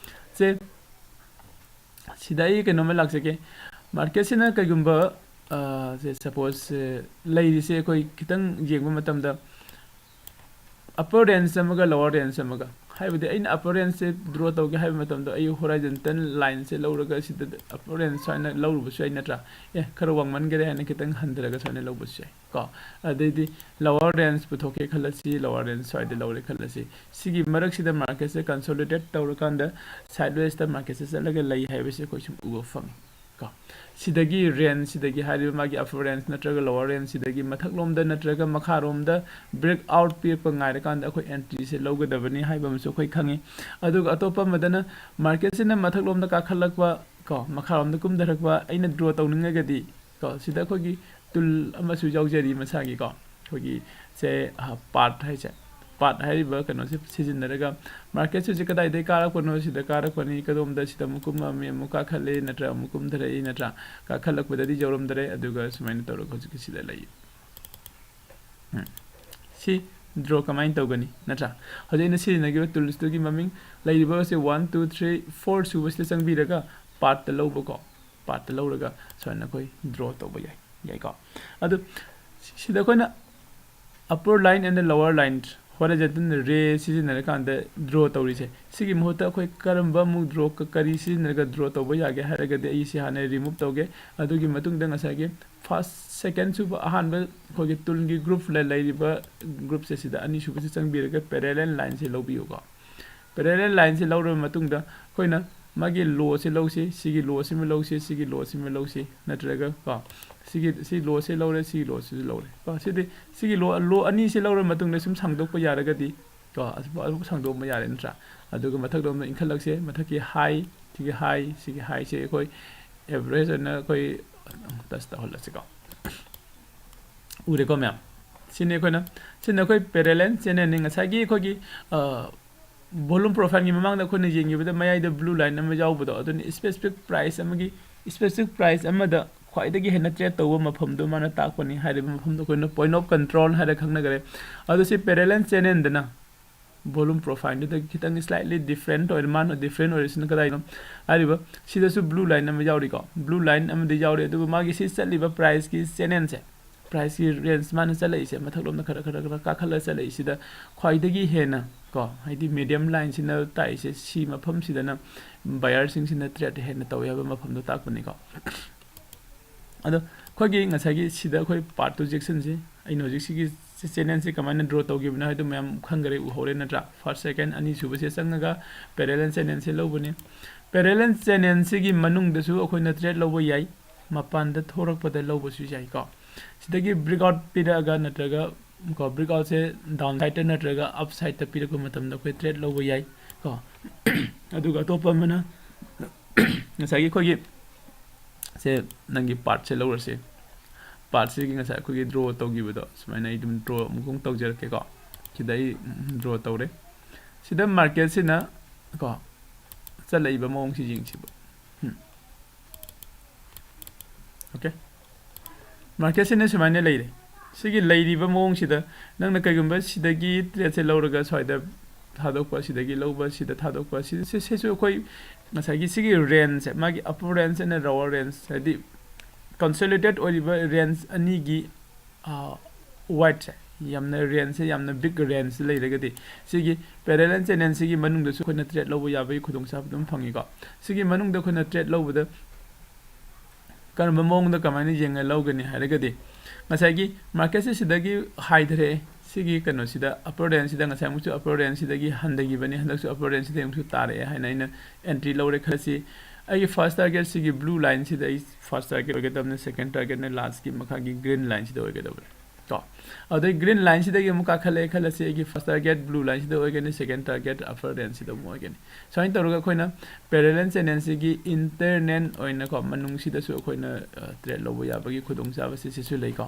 ꯁꯦ, ꯁꯤꯗ ꯑꯩ ꯀꯩꯅꯣꯝꯃ ꯂꯥꯛꯆꯒꯦ꯫ Market ꯁꯤꯅ ꯀꯩꯒꯨꯝꯕ, ꯑ, ꯁꯦ, suppose, ꯑ, ꯂꯩꯔꯤꯁꯦ ꯑꯩꯈꯣꯏ ꯈꯤꯇꯪ ꯌꯦꯡꯕ ꯃꯇꯝꯗ upper range ꯑꯃꯒ lower range ꯑꯃꯒ, ꯍꯥꯏꯕꯗꯤ ꯑꯩꯅ upper range ꯁꯦ draw ꯇꯧꯒꯦ ꯍꯥꯏꯕ ꯃꯇꯝꯗ ꯑꯩ horizontal line ꯁꯦ ꯂꯧꯔꯒ ꯁꯤꯗ upper range ꯁꯨꯃꯥꯏꯅ ꯂꯧꯔꯨꯕꯁꯨ ꯌꯥꯏ ꯅꯠꯇ꯭ꯔꯥ? ꯑꯦ, ꯈꯔ ꯋꯥꯡꯃꯟꯈꯔꯦ ꯍꯥꯏꯅ ꯈꯤꯇꯪ ꯍꯟꯊꯔꯒ ꯁꯨꯃꯥꯏꯅ ꯂꯧꯕꯁꯨ ꯌꯥꯏ ꯀꯣ꯫ ꯑꯗꯩꯗꯤ lower range ꯄꯨꯊꯣꯛꯀꯦ ꯈꯜꯂꯁꯤ, lower range ꯁ꯭ꯋꯥꯏꯗ ꯂꯧꯔꯦ ꯈꯜꯂꯁꯤ꯫ ꯁꯤꯒꯤ ꯃꯔꯛꯁꯤꯗ market ꯁꯦ consolidate ꯇꯧꯔꯀꯥꯟꯗ sideways ꯇ market ꯁꯦ ꯆꯠꯂꯒ ꯂꯩ ꯍꯥꯏꯕꯁꯤ ꯑꯩꯈꯣꯏ ꯁꯨꯝ ꯎꯕ ꯐꯪꯉꯤ ꯀꯣ꯫ ꯁꯤꯗꯒꯤ range ꯁꯤꯗꯒꯤ, ꯍꯥꯏꯔꯤꯕ ꯃꯥꯒꯤ upper range ꯅꯠꯇ꯭ꯔꯒ lower range ꯁꯤꯗꯒꯤ ꯃꯊꯛꯂꯣꯝꯗ ꯅꯠꯇ꯭ꯔꯒ ꯃꯈꯥꯔꯣꯝꯗ breakout ꯄꯤꯔꯛꯄ ꯉꯥꯏꯔꯀꯥꯟꯗ ꯑꯩꯈꯣꯏ entry ꯁꯦ ꯂꯧꯒꯗꯕꯅꯤ ꯍꯥꯏꯕ ꯑꯃꯁꯨ ꯑꯩꯈꯣꯏ ꯈꯪꯉꯤ꯫ ꯑꯗꯨꯒ ꯑꯇꯣꯞꯄ ꯑꯃꯗꯅ market ꯁꯤꯅ ꯃꯊꯛꯂꯣꯝꯗ ꯀꯥꯈꯠꯂꯛꯄ ꯀꯣ, ꯃꯈꯥꯔꯣꯝꯗ ꯀꯨꯝꯊꯔꯛꯄ ꯑꯩꯅ draw ꯇꯧꯅꯤꯡꯉꯒꯗꯤ ꯀꯣ, ꯁꯤꯗ ꯑꯩꯈꯣꯏꯒꯤ tool ꯑꯃꯁꯨ ꯌꯥꯎꯖꯔꯤ ꯃꯁꯥꯒꯤ ꯀꯣ, ꯑꯩꯈꯣꯏꯒꯤ ꯁꯦ, ꯑ, part ꯍꯥꯏꯁꯦ꯫ ꯄꯥꯠ ꯍꯥꯏꯔꯤꯕ ꯀꯩꯅꯣꯁꯦ ꯁꯤꯖꯤꯟꯅꯔꯒ ꯃꯥꯔꯀꯦꯠꯁꯦ ꯍꯧꯖꯤꯛ ꯀꯗꯥꯏꯗꯒꯤ ꯀꯥꯔꯛꯄꯅꯣ, ꯁꯤꯗ ꯀꯥꯔꯛꯄꯅꯤ, ꯀꯗꯣꯝꯗ ꯁꯤꯗ ꯑꯃꯨꯛ ꯀꯨꯝꯃꯝꯃꯤ, ꯑꯃꯨꯛ ꯀꯥꯈꯠꯂꯦ ꯅꯠꯇ꯭ꯔꯥ, ꯑꯃꯨꯛ ꯀꯨꯝꯊꯔꯛꯏ ꯅꯠꯇ꯭ꯔꯥ, ꯀꯥꯈꯠꯂꯛꯄꯗꯗꯤ ꯌꯧꯔꯝꯗꯔꯦ, ꯑꯗꯨꯒ ꯁꯨꯃꯥꯏꯅ ꯇꯧꯔꯒ ꯍꯧꯖꯤꯛꯀꯤ ꯁꯤꯗ ꯂꯩ꯫ ꯎꯝ꯫ ꯁꯤ ꯗ꯭ꯔꯣ ꯀꯃꯥꯏꯅ ꯇꯧꯒꯅꯤ ꯅꯠꯇ꯭ꯔꯥ? ꯍꯧꯖꯤꯛ ꯑꯩꯅ ꯁꯤꯖꯤꯟꯅꯈꯤꯕ ꯇꯨꯜꯁꯇꯨꯒꯤ ꯃꯃꯤꯡ ꯂꯩꯔꯤꯕꯁꯦ ꯋꯥꯟ, ꯇꯨ, ꯊ꯭ꯔꯤ, ꯐꯣꯔ ꯁꯨꯕꯁꯤꯗ ꯆꯪꯕꯤꯔꯒ ꯄꯥꯠꯇ ꯂꯧꯕꯀꯣ, ꯄꯥꯠꯇ ꯂꯧꯔꯒ ꯁꯨꯃꯥꯏꯅ ꯑꯩꯈꯣꯏ ꯗ꯭ꯔꯣ ꯇꯧꯕ ꯌꯥꯏ, ꯌꯥꯏꯀꯣ? ꯑꯗꯨ ꯁꯤꯗ ꯑꯩꯈꯣꯏꯅ upper line and lower line, horizontal ray ꯁꯤꯖꯤꯟꯅꯔꯀꯥꯟꯗ ꯗ꯭ꯔꯣ ꯇꯧꯔꯤꯁꯦ, ꯁꯤꯒꯤ ꯃꯍꯨꯠꯇ ꯑꯩꯈꯣꯏ ꯀꯔꯝꯕ ꯑꯃꯨꯛ ꯗ꯭ꯔꯣ, ꯀꯔꯤ ꯁꯤꯖꯤꯟꯅꯔꯒ ꯗ꯭ꯔꯣ ꯇꯧꯕ ꯌꯥꯒꯦ ꯍꯥꯏꯔꯒꯗꯤ ꯑꯩ ꯁꯤ ꯍꯥꯟꯅ ꯔꯤꯃꯨꯚ ꯇꯧꯒꯦ꯫ ꯑꯗꯨꯒꯤ ꯃꯇꯨꯡꯗ ꯉꯁꯥꯏꯒꯤ ꯐꯥꯔꯁ, ꯁꯦꯀꯦꯟ ꯁꯨꯕ, ꯑꯍꯥꯟꯕ ꯑꯩꯈꯣꯏꯒꯤ ꯇꯨꯜꯒꯤ ꯒ꯭ꯔꯨꯞ ꯂꯩꯔꯤꯕ ꯒ꯭ꯔꯨꯞꯁꯦ, ꯁꯤꯗ ꯑꯅꯤꯁꯨꯕꯁꯤ ꯆꯪꯕꯤꯔꯒ ꯄꯦꯔꯦꯂꯦꯜ ꯂꯥꯏꯟꯁꯦ ꯂꯧꯕꯤꯌꯨꯀꯣ꯫ ꯄꯦꯔꯦꯂꯦꯜ ꯂꯥꯏꯟꯁꯦ ꯂꯧꯔꯕ ꯃꯇꯨꯡꯗ ꯑꯩꯈꯣꯏꯅ ꯃꯥꯒꯤ ꯂꯣꯁꯦ ꯂꯧꯁꯤ, ꯁꯤꯒꯤ ꯂꯣꯁꯤꯃ ꯂꯧꯁꯤ, ꯁꯤꯒꯤ ꯂꯣꯁꯤꯃ ꯂꯧꯁꯤ, ꯅꯠꯇ꯭ꯔꯒ ꯀꯣ, ꯁꯤꯒꯤ, ꯁꯤ ꯂꯣꯁꯦ ꯂꯧꯔꯦ, ꯁꯤꯒꯤ ꯂꯣꯁꯤꯁꯨ ꯂꯧꯔꯦ ꯀꯣ꯫ ꯁꯤꯗꯤ ꯁꯤꯒꯤ ꯂꯣ, ꯂꯣ ꯑꯅꯤꯁꯦ ꯂꯧꯔꯕ ꯃꯇꯨꯡꯗ ꯁꯨꯝ ꯁꯥꯡꯗꯣꯛꯄ ꯌꯥꯔꯒꯗꯤ ꯀꯣ, ꯑꯁꯨꯝ ꯁꯥꯡꯗꯣꯛꯄ ꯌꯥꯔꯦ ꯅꯠꯇ꯭ꯔꯥ? ꯑꯗꯨꯒ ꯃꯊꯛꯂꯣꯝꯗ ꯏꯟꯈꯠꯂꯛꯁꯦ, ꯃꯊꯛꯀꯤ ꯍꯥꯏ, ꯁꯤꯒꯤ ꯍꯥꯏ, ꯁꯤꯒꯤ ꯍꯥꯏꯁꯦ ꯑꯩꯈꯣꯏ ꯑꯦꯚꯔꯦꯖ ꯑꯣꯏꯅ ꯑꯩꯈꯣꯏ ꯇꯁ ꯇꯧꯍꯜꯂꯁꯤꯀꯣ꯫ ꯎꯔꯦꯀꯣ ꯃꯌꯥꯝ? ꯁꯤꯅꯤ ꯑꯩꯈꯣꯏꯅ, ꯁꯤꯅ ꯑꯩꯈꯣꯏ ꯄꯦꯔꯦꯂꯦꯜ ꯆꯦꯅꯦꯜꯅꯤ꯫ ꯉꯁꯥꯏꯒꯤ ꯑꯩꯈꯣꯏꯒꯤ, ꯑ, ꯚꯣꯂꯨꯝ ꯄ꯭ꯔꯣꯐꯥꯏꯜꯒꯤ ꯃꯃꯥꯡꯗ ꯑꯩꯈꯣꯏꯅ ꯌꯦꯡꯈꯤꯕꯗ ꯃꯌꯥꯏꯗ ꯕ꯭ꯂꯨ ꯂꯥꯏꯟ ꯑꯃ ꯌꯥꯎꯕꯗꯣ, ꯑꯗꯨꯅ ꯁ꯭ꯄꯦꯁꯤꯐꯤꯛ ꯄ꯭ꯔꯥꯏꯁ ꯑꯃꯒꯤ, ꯁ꯭ꯄꯦꯁꯤꯐꯤꯛ ꯄ꯭ꯔꯥꯏꯁ ꯑꯃꯗ ꯈ꯭ꯋꯥꯏꯗꯒꯤ ꯍꯦꯟꯅ ꯇ꯭ꯔꯦꯠ ꯇꯧꯕ ꯃꯐꯝꯗꯣ ꯃꯥꯅ ꯇꯥꯛꯄꯅꯤ ꯍꯥꯏꯔꯤꯕ ꯃꯐꯝꯗꯣ ꯑꯩꯈꯣꯏꯅ ꯄꯣꯏꯟꯠ ꯑꯣꯐ ꯀꯟꯇ꯭ꯔꯣꯜ ꯍꯥꯏꯔ ꯈꯪꯅꯈ꯭ꯔꯦ꯫ ꯑꯗꯣ ꯁꯤ ꯄꯦꯔꯦꯂꯦꯜ ꯆꯦꯅꯦꯜꯗꯅ ꯚꯣꯂꯨꯝ ꯄ꯭ꯔꯣꯐꯥꯏꯜꯗꯨꯗꯒꯤ ꯈꯤꯇꯪ ꯁ꯭ꯂꯥꯏꯠꯂꯤ ꯗꯤꯐ꯭ꯔꯦꯟꯠ ꯑꯣꯏꯔꯦ꯫ ꯃꯥꯅ ꯗꯤꯐ꯭ꯔꯦꯟꯠ ꯑꯣꯏꯔꯤꯁꯤꯅ ꯀꯗꯥꯏꯅꯣ ꯍꯥꯏꯔꯤꯕ, ꯁꯤꯗꯁꯨ ꯕ꯭ꯂꯨ ꯂꯥꯏꯟ ꯑꯃ ꯌꯥꯎꯔꯤꯀꯣ, ꯕ꯭ꯂꯨ ꯂꯥꯏꯟ ꯑꯃꯗꯤ ꯌꯥꯎꯔꯤ, ꯑꯗꯨꯕꯨ ꯃꯥꯒꯤ ꯁꯤ ꯆꯠꯂꯤꯕ ꯄ꯭ꯔꯥꯏꯁꯀꯤ ꯆꯦꯅꯦꯜꯁꯦ, ꯄ꯭ꯔꯥꯏꯁꯀꯤ ꯔꯦꯟꯖ ꯃꯥꯅ ꯆꯠꯂꯛꯏꯁꯦ, ꯃꯊꯛꯂꯣꯝꯗ ꯈꯔ ꯈꯔ ꯈꯔ ꯀꯥꯈꯠꯂ ꯆꯠꯂꯛꯏꯁꯤꯗ ꯈ꯭ꯋꯥꯏꯗꯒꯤ ꯍꯦꯟꯅ ꯀꯣ, ꯍꯥꯏꯗꯤ ꯃꯦꯗꯤꯌꯝ ꯂꯥꯏꯟꯁꯤꯅ ꯇꯥꯛꯏꯁꯦ, ꯁꯤ ꯃꯐꯝꯁꯤꯗꯅ ꯕꯥꯌꯔꯁꯤꯡꯁꯤꯅ ꯇ꯭ꯔꯦꯠ ꯍꯦꯟꯅ ꯇꯧꯏ ꯍꯥꯏꯕ ꯃꯐꯝꯗꯣ ꯇꯥꯛꯄꯅꯤꯀꯣ꯫ ꯑꯗꯣ ꯑꯩꯈꯣꯏꯒꯤ ꯉꯁꯥꯏꯒꯤ ꯁꯤꯗ ꯑꯩꯈꯣꯏ ꯄꯥꯔꯠ ꯇꯨ ꯁꯦꯛꯁꯟꯁꯤ, ꯑꯩꯅ ꯍꯧꯖꯤꯛ ꯁꯤꯒꯤ ꯆꯦꯅꯦꯜꯁꯤ ꯀꯃꯥꯏꯅ ꯗ꯭ꯔꯣ ꯇꯧꯈꯤꯕꯅꯣ ꯍꯥꯏꯗꯣ ꯃꯌꯥꯝ ꯈꯪꯈꯔꯦ, ꯎꯍꯧꯔꯦ ꯅꯠꯇ꯭ꯔꯥ? ꯐꯥꯔꯁ, ꯁꯦꯀꯦꯟ, ꯑꯅꯤꯁꯨꯕꯁꯦ ꯆꯪꯉꯒ ꯄꯦꯔꯦꯂꯦꯜ ꯆꯦꯅꯦꯜꯁꯦ ꯂꯧꯕꯅꯤ꯫ ꯄꯦꯔꯦꯂꯦꯜ ꯆꯦꯅꯦꯜꯁꯤꯒꯤ ꯃꯅꯨꯡꯗꯁꯨ ꯑꯩꯈꯣꯏꯅ ꯇ꯭ꯔꯦꯠ ꯂꯧꯕ ꯌꯥꯏ, ꯃꯄꯥꯟꯗ ꯊꯣꯔꯛꯄꯗ ꯂꯧꯕꯁꯨ ꯌꯥꯏꯀꯣ꯫ ꯁꯤꯗꯒꯤ ꯕ꯭ꯔꯦꯛ ꯑꯥꯎꯠ ꯄꯤꯔꯛꯑꯒ ꯅꯠꯇ꯭ꯔꯒ ꯀꯣ, ꯕ꯭ꯔꯦꯛ ꯑꯥꯎꯠꯁꯦ ꯗꯥꯎꯟ ꯁꯥꯏꯠꯇ ꯅꯠꯇ꯭ꯔꯒ ꯑꯞ ꯁꯥꯏꯠꯇ ꯄꯤꯔꯛꯄ ꯃꯇꯝꯗ ꯑꯩꯈꯣꯏ ꯇ꯭ꯔꯦꯠ ꯂꯧꯕ ꯌꯥꯏ ꯀꯣ꯫ ꯑꯗꯨꯒ ꯑꯇꯣꯞꯄ ꯑꯃꯅ ꯉꯁꯥꯏꯒꯤ ꯑꯩꯈꯣꯏꯒꯤ ꯁꯦ, ꯅꯪꯒꯤ ꯄꯥꯔꯠꯁꯦ ꯂꯧꯔꯁꯤ꯫ ꯄꯥꯔꯠꯁꯤꯒꯤ ꯉꯁꯥꯏ ꯑꯩꯈꯣꯏꯒꯤ ꯗ꯭ꯔꯣ ꯇꯧꯈꯤꯕꯗꯣ ꯁꯨꯃꯥꯏꯅ ꯑꯩ ꯑꯗꯨꯝ ꯗ꯭ꯔꯣ ꯑꯃꯨꯛ ꯇꯧꯖꯔꯛꯀꯦꯀꯣ꯫ ꯁꯤꯗ ꯑꯩ ꯗ꯭ꯔꯣ ꯇꯧꯔꯦ꯫ ꯁꯤꯗ ꯃꯥꯔꯀꯦꯠꯁꯤꯅ ꯀꯣ ꯆꯠꯂꯛꯏꯕ ꯃꯑꯣꯡꯁꯤ ꯌꯦꯡꯁꯤꯕ꯫ ꯎꯝ꯫ ꯑꯣꯀꯦ꯫ ꯃꯥꯔꯀꯦꯠꯁꯤꯅ ꯁꯨꯃꯥꯏꯅ ꯂꯩꯔꯦ꯫ ꯁꯤꯒꯤ ꯂꯩꯔꯤꯕ ꯃꯑꯣꯡꯁꯤꯗ ꯅꯪꯅ ꯀꯩꯒꯨꯝꯕ ꯁꯤꯗꯒꯤ ꯇ꯭ꯔꯦꯠꯁꯦ ꯂꯧꯔꯒ ꯁ꯭ꯋꯥꯏꯗ ꯊꯥꯗꯣꯛꯄ, ꯁꯤꯗꯒꯤ ꯂꯧꯕ, ꯁꯤꯗ ꯊꯥꯗꯣꯛꯄ, ꯁꯤ, ꯁꯤ, ꯁꯤꯁꯨ ꯑꯩꯈꯣꯏ ꯉꯁꯥꯏꯒꯤ ꯁꯤꯒꯤ ꯔꯦꯟꯖꯁꯦ, ꯃꯥꯒꯤ upper range and lower range, ꯍꯥꯏꯗꯤ ꯀꯟꯁꯣꯂꯤꯗꯦꯠ ꯑꯣꯏꯔꯤꯕ ꯔꯦꯟꯖ ꯑꯅꯤꯒꯤ ꯋꯥꯏꯠꯁꯦ, ꯌꯥꯝꯅ ꯔꯦꯟꯖꯁꯦ ꯌꯥꯝꯅ ꯕꯤꯛ ꯔꯦꯟꯖ ꯂꯩꯔꯒꯗꯤ ꯁꯤꯒꯤ ꯄꯦꯔꯦꯂꯦꯜ ꯆꯦꯅꯦꯜꯁꯤꯒꯤ ꯃꯅꯨꯡꯗꯁꯨ ꯑꯩꯈꯣꯏꯅ ꯇ꯭ꯔꯦꯠ ꯂꯧꯕ ꯌꯥꯕꯒꯤ ꯈꯨꯗꯣꯡꯆꯥꯕ ꯑꯗꯨꯝ ꯐꯪꯉꯤꯀꯣ꯫ ꯁꯤꯒꯤ ꯃꯅꯨꯡꯗ ꯑꯩꯈꯣꯏꯅ ꯇ꯭ꯔꯦꯠ ꯂꯧꯕꯗ ꯀꯔꯝꯕ ꯃꯑꯣꯡꯗ ꯀꯃꯥꯏꯅ ꯌꯦꯡꯉ ꯂꯧꯒꯅꯤ ꯍꯥꯏꯔꯒꯗꯤ, ꯉꯁꯥꯏꯒꯤ ꯃꯥꯔꯀꯦꯠꯁꯦ ꯁꯤꯗꯒꯤ ꯍꯥꯏꯊꯔꯛꯑꯦ, ꯁꯤꯒꯤ ꯀꯩꯅꯣꯁꯤꯗ, upper rangeꯁꯤꯗ, ꯉꯁꯥꯏ ꯑꯃꯨꯛꯁꯨ upper rangeꯁꯤꯗꯒꯤ ꯍꯟꯊꯈꯤꯕꯅꯤ, ꯍꯟꯗꯛꯁꯨ upper rangeꯁꯤꯗꯒꯤ ꯑꯃꯨꯛꯁꯨ ꯇꯥꯔꯛꯑꯦ ꯍꯥꯏꯅ ꯑꯩꯅ ꯑꯦꯟꯇ꯭ꯔꯤ ꯂꯧꯔꯦ ꯈꯜꯂꯁꯤ꯫ ꯑꯩꯒꯤ ꯐꯥꯔꯁ ꯇꯥꯔꯒꯦꯠꯁꯤꯒꯤ ꯕ꯭ꯂꯨ ꯂꯥꯏꯟꯁꯤꯗ ꯑꯩ ꯐꯥꯔꯁ ꯇꯥꯔꯒꯦꯠ ꯑꯣꯏꯒꯗꯕꯅꯤ, ꯁꯦꯀꯦꯟ ꯇꯥꯔꯒꯦꯠꯅ ꯂꯥꯁꯀꯤ ꯃꯈꯥꯒꯤ ꯒ꯭ꯔꯤꯟ ꯂꯥꯏꯟꯁꯤꯗ ꯑꯣꯏꯒꯗꯕꯅꯤ ꯀꯣ꯫ ꯑꯗꯩ ꯒ꯭ꯔꯤꯟ ꯂꯥꯏꯟꯁꯤꯗꯒꯤ ꯑꯃꯨꯛ ꯀꯥꯈꯠꯂꯛꯑꯦ ꯈꯜꯂꯁꯤ, ꯑꯩꯒꯤ ꯐꯥꯔꯁ ꯇꯥꯔꯒꯦꯠ ꯕ꯭ꯂꯨ ꯂꯥꯏꯟꯁꯤꯗ ꯑꯣꯏꯒꯅꯤ, ꯁꯦꯀꯦꯟ ꯇꯥꯔꯒꯦꯠ ꯑꯞꯄꯔ ꯔꯦꯟꯖꯁꯤꯗ ꯑꯃꯨꯛ ꯑꯣꯏꯒꯅꯤ꯫ ꯁꯨꯃꯥꯏꯅ ꯇꯧꯔꯒ ꯑꯩꯈꯣꯏꯅ ꯄꯦꯔꯦꯂꯦꯜ ꯆꯦꯅꯦꯜꯁꯤꯒꯤ ꯏꯟꯇꯔꯅꯦꯜ ꯑꯣꯏꯅꯀꯣ, ꯃꯅꯨꯡꯁꯤꯗꯁꯨ ꯑꯩꯈꯣꯏꯅ ꯇ꯭ꯔꯦꯠ ꯂꯧꯕ ꯌꯥꯕꯒꯤ ꯈꯨꯗꯣꯡꯆꯥꯕꯁꯦ ꯁꯤꯁꯨ ꯂꯩꯀꯣ꯫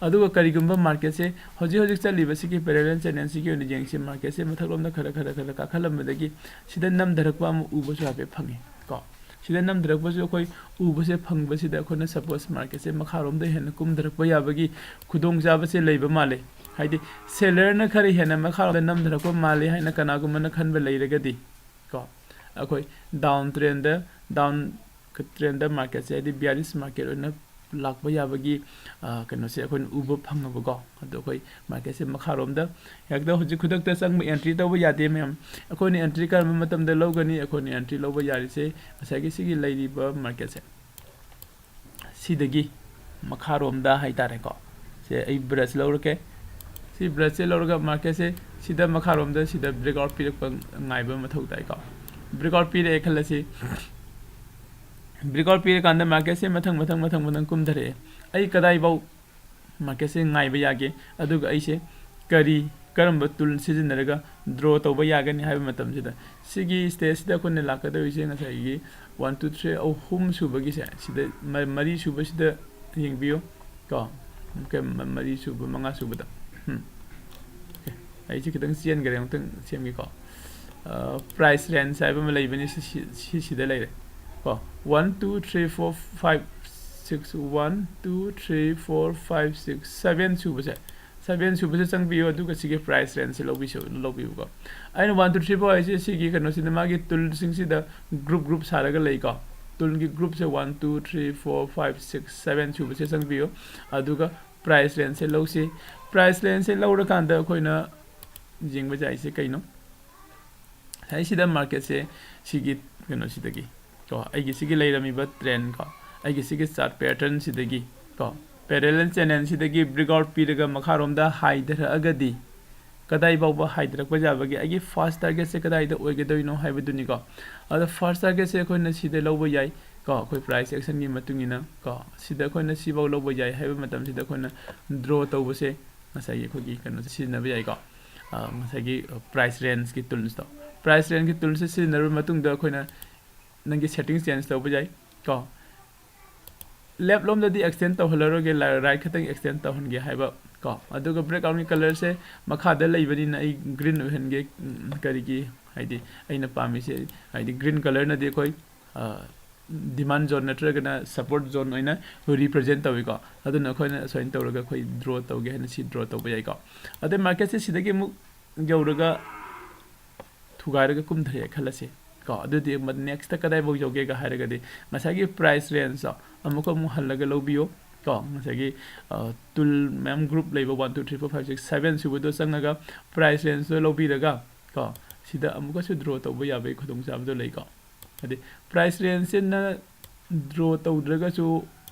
ꯑꯗꯨꯒ ꯀꯔꯤꯒꯨꯝꯕ ꯃꯥꯔꯀꯦꯠꯁꯦ ꯍꯧꯖꯤꯛ ꯍꯧꯖꯤꯛ ꯆꯠꯂꯤꯕꯁꯤꯒꯤ ꯄꯦꯔꯦꯂꯦꯜ ꯆꯦꯅꯦꯜꯁꯤꯒꯤ ꯑꯣꯏꯅ ꯌꯦꯡꯁꯤ, ꯃꯥꯔꯀꯦꯠꯁꯦ ꯃꯊꯛꯂꯣꯝꯗ ꯈꯔ ꯈꯔ ꯈꯔ ꯀꯥꯈꯠꯂꯝꯕꯗꯒꯤ ꯁꯤꯗ ꯅꯝꯊꯔꯛꯄ ꯑꯃ ꯎꯕꯁꯨ ꯍꯥꯏꯐꯦꯠ ꯐꯪꯉꯤ ꯀꯣ꯫ ꯁꯤꯗ ꯅꯝꯊꯔꯛꯄꯁꯨ ꯑꯩꯈꯣꯏ ꯎꯕꯁꯦ ꯐꯪꯕꯁꯤꯗ ꯑꯩꯈꯣꯏꯅ ꯁꯄꯣꯁ ꯃꯥꯔꯀꯦꯠꯁꯦ ꯃꯈꯥꯔꯣꯝꯗ ꯍꯦꯟꯅ ꯀꯨꯝꯊꯔꯛꯄ ꯌꯥꯕꯒꯤ ꯈꯨꯗꯣꯡꯆꯥꯕꯁꯦ ꯂꯩꯕ ꯃꯥꯜꯂꯦ꯫ ꯍꯥꯏꯗꯤ ꯁꯦꯂꯔꯅ ꯈꯔ ꯍꯦꯟꯅ ꯃꯈꯥꯔꯣꯝꯗ ꯅꯝꯊꯔꯛꯄ ꯃꯥꯜꯂꯦ ꯍꯥꯏꯅ ꯀꯅꯥꯒꯨꯝꯕꯅ ꯈꯟꯕ ꯂꯩꯔꯒꯗꯤ ꯀꯣ, ꯑꯩꯈꯣꯏ ꯗꯥꯎꯟ ꯇ꯭ꯔꯦꯟꯗ, ꯗꯥꯎꯟ ꯇ꯭ꯔꯦꯟꯗ ꯃꯥꯔꯀꯦꯠꯁꯦ, ꯍꯥꯏꯗꯤ ꯕꯤꯌꯥꯔꯤꯁ ꯃꯥꯔꯀꯦꯠ ꯑꯣꯏꯅ ꯂꯥꯛꯄ ꯌꯥꯕꯒꯤ, ꯑ, ꯀꯩꯅꯣꯁꯦ ꯑꯩꯈꯣꯏꯅ ꯎꯕ ꯐꯪꯉꯕꯀꯣ꯫ ꯑꯗꯣ ꯑꯩꯈꯣꯏ ꯃꯥꯔꯀꯦꯠꯁꯦ ꯃꯈꯥꯔꯣꯝꯗ ꯍꯦꯛꯇ ꯍꯧꯖꯤꯛ ꯈꯨꯗꯛꯇ ꯆꯪꯕ, ꯑꯦꯟꯇ꯭ꯔꯤ ꯇꯧꯕ ꯌꯥꯗꯦ ꯃꯌꯥꯝ꯫ ꯑꯩꯈꯣꯏꯅ ꯑꯦꯟꯇ꯭ꯔꯤ ꯀꯔꯝꯕ ꯃꯇꯝꯗ ꯂꯧꯒꯅꯤ? ꯑꯩꯈꯣꯏꯅ ꯑꯦꯟꯇ꯭ꯔꯤ ꯂꯧꯕ ꯌꯥꯔꯤꯁꯦ ꯉꯁꯥꯏꯒꯤ ꯁꯤꯒꯤ ꯂꯩꯔꯤꯕ ꯃꯥꯔꯀꯦꯠꯁꯦ, ꯁꯤꯗꯒꯤ ꯃꯈꯥꯔꯣꯝꯗ ꯍꯥꯏꯇꯥꯔꯦꯀꯣ꯫ ꯁꯦ, ꯑꯩ ꯕ꯭ꯔꯁ ꯂꯧꯔꯒꯦ꯫ ꯁꯤ ꯕ꯭ꯔꯁꯁꯦ ꯂꯧꯔꯒ ꯃꯥꯔꯀꯦꯠꯁꯦ ꯁꯤꯗ ꯃꯈꯥꯔꯣꯝꯗ ꯁꯤꯗ ꯕ꯭ꯔꯦꯛꯑꯥꯎꯠ ꯄꯤꯔꯛꯄ ꯉꯥꯏꯕ ꯃꯊꯧ ꯇꯥꯏꯀꯣ꯫ ꯕ꯭ꯔꯦꯛꯑꯥꯎꯠ ꯄꯤꯔꯛꯑꯦ ꯈꯜꯂꯁꯤ꯫ ꯕ꯭ꯔꯦꯛꯑꯥꯎꯠ ꯄꯤꯔꯀꯥꯟꯗ ꯃꯥꯔꯀꯦꯠꯁꯦ ꯃꯊꯪ, ꯃꯊꯪ, ꯃꯊꯪ, ꯃꯊꯪ ꯀꯨꯝꯊꯔꯛꯑꯦ꯫ ꯑꯩ ꯀꯗꯥꯏꯐꯥꯎ ꯃꯥꯔꯀꯦꯠꯁꯦ ꯉꯥꯏꯕ ꯌꯥꯒꯦ? ꯑꯗꯨꯒ ꯑꯩꯁꯦ ꯀꯔꯤ, ꯀꯔꯝꯕ ꯇꯨꯜ ꯁꯤꯖꯤꯟꯅꯔꯒ ꯗ꯭ꯔꯣ ꯇꯧꯕ ꯌꯥꯒꯅꯤ ꯍꯥꯏꯕ ꯃꯇꯝꯁꯤꯗ, ꯁꯤꯒꯤ ꯁ꯭ꯇꯦꯖꯁꯤꯗ ꯑꯩꯈꯣꯏꯅ ꯂꯥꯛꯀꯗꯧꯔꯤꯁꯦ ꯉꯁꯥꯏꯒꯤ ꯋꯥꯟ, ꯇꯨ, ꯊ꯭ꯔꯤ, ꯑꯍꯨꯝ ꯁꯨꯕꯒꯤꯁꯦ, ꯁꯤꯗ ꯃ-, ꯃꯔꯤ ꯁꯨꯕꯁꯤꯗ ꯌꯦꯡꯕꯤꯌꯨ ꯀꯣ꯫ ꯑꯣꯀꯦ, ꯃ-, ꯃꯔꯤ ꯁꯨꯕ, ꯃꯉꯥ ꯁꯨꯕꯗ꯫ ꯎꯝ꯫ ꯑꯣꯀꯦ꯫ ꯑꯩꯁꯦ ꯈꯤꯇꯪ ꯆꯦꯟꯈ꯭ꯔꯦ, ꯑꯃꯨꯛꯇꯪ ꯁꯦꯝꯒꯦꯀꯣ꯫ ꯄ꯭ꯔꯥꯏꯁ ꯔꯦꯟꯖ ꯍꯥꯏꯕ ꯑꯃ ꯂꯩꯕꯅꯤ, ꯁꯤ ꯁꯤ- ꯁꯤ ꯁꯤꯗ ꯂꯩꯔꯦ ꯀꯣ꯫ One two three four five six, one two three four five six, seven ꯁꯨꯕꯁꯦ, ꯁꯕꯦꯟ ꯁꯨꯕꯁꯦ ꯆꯪꯕꯤꯌꯨ, ꯑꯗꯨꯒ ꯁꯤꯒꯤ ꯄ꯭ꯔꯥꯏꯁ ꯔꯦꯟꯖꯁꯦ ꯂꯧꯕꯤꯁꯨ ꯂꯧꯕꯤꯌꯨꯀꯣ꯫ ꯑꯩꯅ ꯋꯥꯟ ꯇꯨ ꯊ꯭ꯔꯤ ꯐꯣꯔ ꯍꯥꯏꯁꯦ ꯁꯤꯒꯤ ꯀꯩꯅꯣꯁꯤꯗ, ꯃꯥꯒꯤ ꯇꯨꯜꯁꯤꯡꯁꯤꯗ ꯒ꯭ꯔꯨꯞ ꯒ꯭ꯔꯨꯞ ꯁꯥꯔꯒ ꯂꯩꯀꯣ꯫ ꯇꯨꯜꯒꯤ ꯒ꯭ꯔꯨꯞꯁꯦ one two three four five six seven ꯁꯨꯕꯁꯦ ꯆꯪꯕꯤꯌꯨ, ꯑꯗꯨꯒ ꯄ꯭ꯔꯥꯏꯁ ꯔꯦꯟꯖꯁꯦ ꯂꯧꯁꯤ꯫ ꯄ꯭ꯔꯥꯏꯁ ꯔꯦꯟꯖꯁꯦ ꯂꯧꯔꯀꯥꯟꯗ ꯑꯩꯈꯣꯏꯅ ꯌꯦꯡꯕ ꯌꯥꯏꯁꯦ ꯀꯩꯅꯣ? ꯉꯁꯥꯏ ꯁꯤꯗ ꯃꯥꯔꯀꯦꯠꯁꯦ ꯁꯤꯒꯤ ꯀꯩꯅꯣꯁꯤꯗꯒꯤ ꯀꯣ, ꯑꯩꯒꯤ ꯁꯤꯒꯤ ꯂꯩꯔꯝꯃꯤꯕ ꯇ꯭ꯔꯦꯟ ꯀꯣ, ꯑꯩꯒꯤ ꯁꯤꯒꯤ ꯆꯥꯔꯠ ꯄꯦꯇꯔꯟꯁꯤꯗꯒꯤ ꯀꯣ, ꯄꯦꯔꯦꯂꯦꯜ ꯆꯦꯅꯦꯜꯁꯤꯗꯒꯤ ꯕ꯭ꯔꯦꯛ ꯑꯥꯎꯠ ꯄꯤꯔꯒ ꯃꯈꯥꯔꯣꯝꯗ ꯍꯥꯏꯊꯔꯛꯑꯒꯗꯤ ꯀꯗꯥꯏ ꯐꯥꯎꯕ ꯍꯥꯏꯊꯔꯛꯄ ꯌꯥꯕꯒꯦ, ꯑꯩꯒꯤ ꯐꯥꯔꯁ ꯇꯥꯔꯒꯦꯠꯁꯦ ꯀꯗꯥꯏꯗ ꯑꯣꯏꯒꯗꯣꯏꯅꯣ ꯍꯥꯏꯕꯗꯨꯅꯤꯀꯣ꯫ ꯑꯗꯣ ꯐꯥꯔꯁ ꯇꯥꯔꯒꯦꯠꯁꯦ ꯑꯩꯈꯣꯏꯅ ꯁꯤꯗ ꯂꯧꯕ ꯌꯥꯏ ꯀꯣ, ꯑꯩꯈꯣꯏ ꯄ꯭ꯔꯥꯏꯁ ꯑꯦꯛꯁꯟꯒꯤ ꯃꯇꯨꯡ ꯏꯟꯅ ꯀꯣ, ꯁꯤꯗ ꯑꯩꯈꯣꯏꯅ ꯁꯤꯐꯥꯎ ꯂꯧꯕ ꯌꯥꯏ ꯍꯥꯏꯕ ꯃꯇꯝꯁꯤꯗ ꯑꯩꯈꯣꯏꯅ ꯗ꯭ꯔꯣ ꯇꯧꯕꯁꯦ ꯉꯁꯥꯏꯒꯤ ꯑꯩꯈꯣꯏꯒꯤ ꯀꯩꯅꯣꯁꯦ ꯁꯤꯖꯤꯟꯅꯕ ꯌꯥꯏꯀꯣ꯫ ꯑ, ꯉꯁꯥꯏꯒꯤ ꯄ꯭ꯔꯥꯏꯁ ꯔꯦꯟꯖꯀꯤ ꯇꯨꯜꯁꯇꯣ, ꯄ꯭ꯔꯥꯏꯁ ꯔꯦꯟꯖꯀꯤ ꯇꯨꯜꯁꯦ ꯁꯤꯖꯤꯟꯅꯔꯕ ꯃꯇꯨꯡꯗ ꯑꯩꯈꯣꯏꯅ ꯅꯪꯒꯤ ꯁꯦꯠꯇꯤꯡꯁ ꯆꯦꯟꯖ ꯇꯧꯕ ꯌꯥꯏ ꯀꯣ꯫ ꯂꯦꯐ ꯂꯣꯝꯗꯗꯤ ꯑꯦꯛꯁꯇꯦꯟ ꯇꯧꯍꯜꯂꯔꯣꯏꯒꯦ, ꯔꯥꯏꯠ ꯈꯛꯇꯪ ꯑꯦꯛꯁꯇꯦꯟ ꯇꯧꯍꯟꯒꯦ ꯍꯥꯏꯕ ꯀꯣ꯫ ꯑꯗꯨꯒ ꯕ꯭ꯔꯦꯛꯑꯥꯎꯠꯀꯤ ꯀꯂꯔꯁꯦ ꯃꯈꯥꯗ ꯂꯩꯕꯅꯤꯅ ꯑꯩ ꯒ꯭ꯔꯤꯟ ꯑꯣꯏꯍꯟꯒꯦ꯫ ꯎꯝ, ꯀꯔꯤꯒꯤ? ꯍꯥꯏꯗꯤ ꯑꯩꯅ ꯄꯥꯝꯃꯤꯁꯦ, ꯍꯥꯏꯗꯤ ꯒ꯭ꯔꯤꯟ ꯀꯂꯔꯅꯗꯤ ꯑꯩꯈꯣꯏ, ꯑ, ꯗꯤꯃꯥꯟ ꯖꯣꯟ ꯅꯠꯇ꯭ꯔꯒꯅ ꯁꯞꯄꯣꯔꯠ ꯖꯣꯟ ꯑꯣꯏꯅ ꯔꯤꯄ꯭ꯔꯖꯦꯟ ꯇꯧꯋꯤꯀꯣ꯫ ꯑꯗꯨꯅ ꯑꯩꯈꯣꯏꯅ ꯁꯨꯃꯥꯏꯅ ꯇꯧꯔꯒ ꯑꯩꯈꯣꯏ ꯗ꯭ꯔꯣ ꯇꯧꯒꯦ ꯍꯥꯏꯅ ꯁꯤ ꯗ꯭ꯔꯣ ꯇꯧꯕ ꯌꯥꯏꯀꯣ꯫ ꯑꯗꯩ ꯃꯥꯔꯀꯦꯠꯁꯦ ꯁꯤꯗꯒꯤ ꯑꯃꯨꯛ ꯌꯧꯔꯒ ꯊꯨꯒꯥꯏꯔꯒ ꯀꯨꯝꯊꯔꯛꯑꯦ ꯈꯜꯂꯁꯦ ꯀꯣ꯫ ꯑꯗꯨꯗꯤ ꯅꯦꯛꯁꯇ ꯀꯗꯥꯏꯐꯥꯎ ꯌꯧꯒꯦꯒ ꯍꯥꯏꯔꯒꯗꯤ ꯉꯁꯥꯏꯒꯤ ꯄ꯭ꯔꯥꯏꯁ ꯔꯦꯟꯖꯇꯣ ꯑꯃꯨꯛꯀ ꯑꯃꯨꯛ ꯍꯜꯂꯒ ꯂꯧꯕꯤꯌꯣ ꯀꯣ꯫ ꯉꯁꯥꯏꯒꯤ, ꯑ, ꯇꯨꯜ ꯃꯌꯥꯝ ꯒ꯭ꯔꯨꯞ ꯂꯩꯕ one two three four five six seven ꯁꯨꯕꯗꯣ ꯆꯪꯉꯒ ꯄ꯭ꯔꯥꯏꯁ ꯔꯦꯟꯖꯇꯣ ꯂꯧꯕꯤꯔꯒ ꯀꯣ, ꯁꯤꯗ ꯑꯃꯨꯛꯀꯁꯨ ꯗ꯭ꯔꯣ ꯇꯧꯕ ꯌꯥꯕꯒꯤ ꯈꯨꯗꯣꯡꯆꯥꯕꯗꯣ ꯂꯩꯀꯣ꯫ ꯍꯥꯏꯗꯤ ꯄ꯭ꯔꯥꯏꯁ ꯔꯦꯟꯖꯁꯤꯅ ꯗ꯭ꯔꯣ ꯇꯧꯗ꯭ꯔꯒꯁꯨ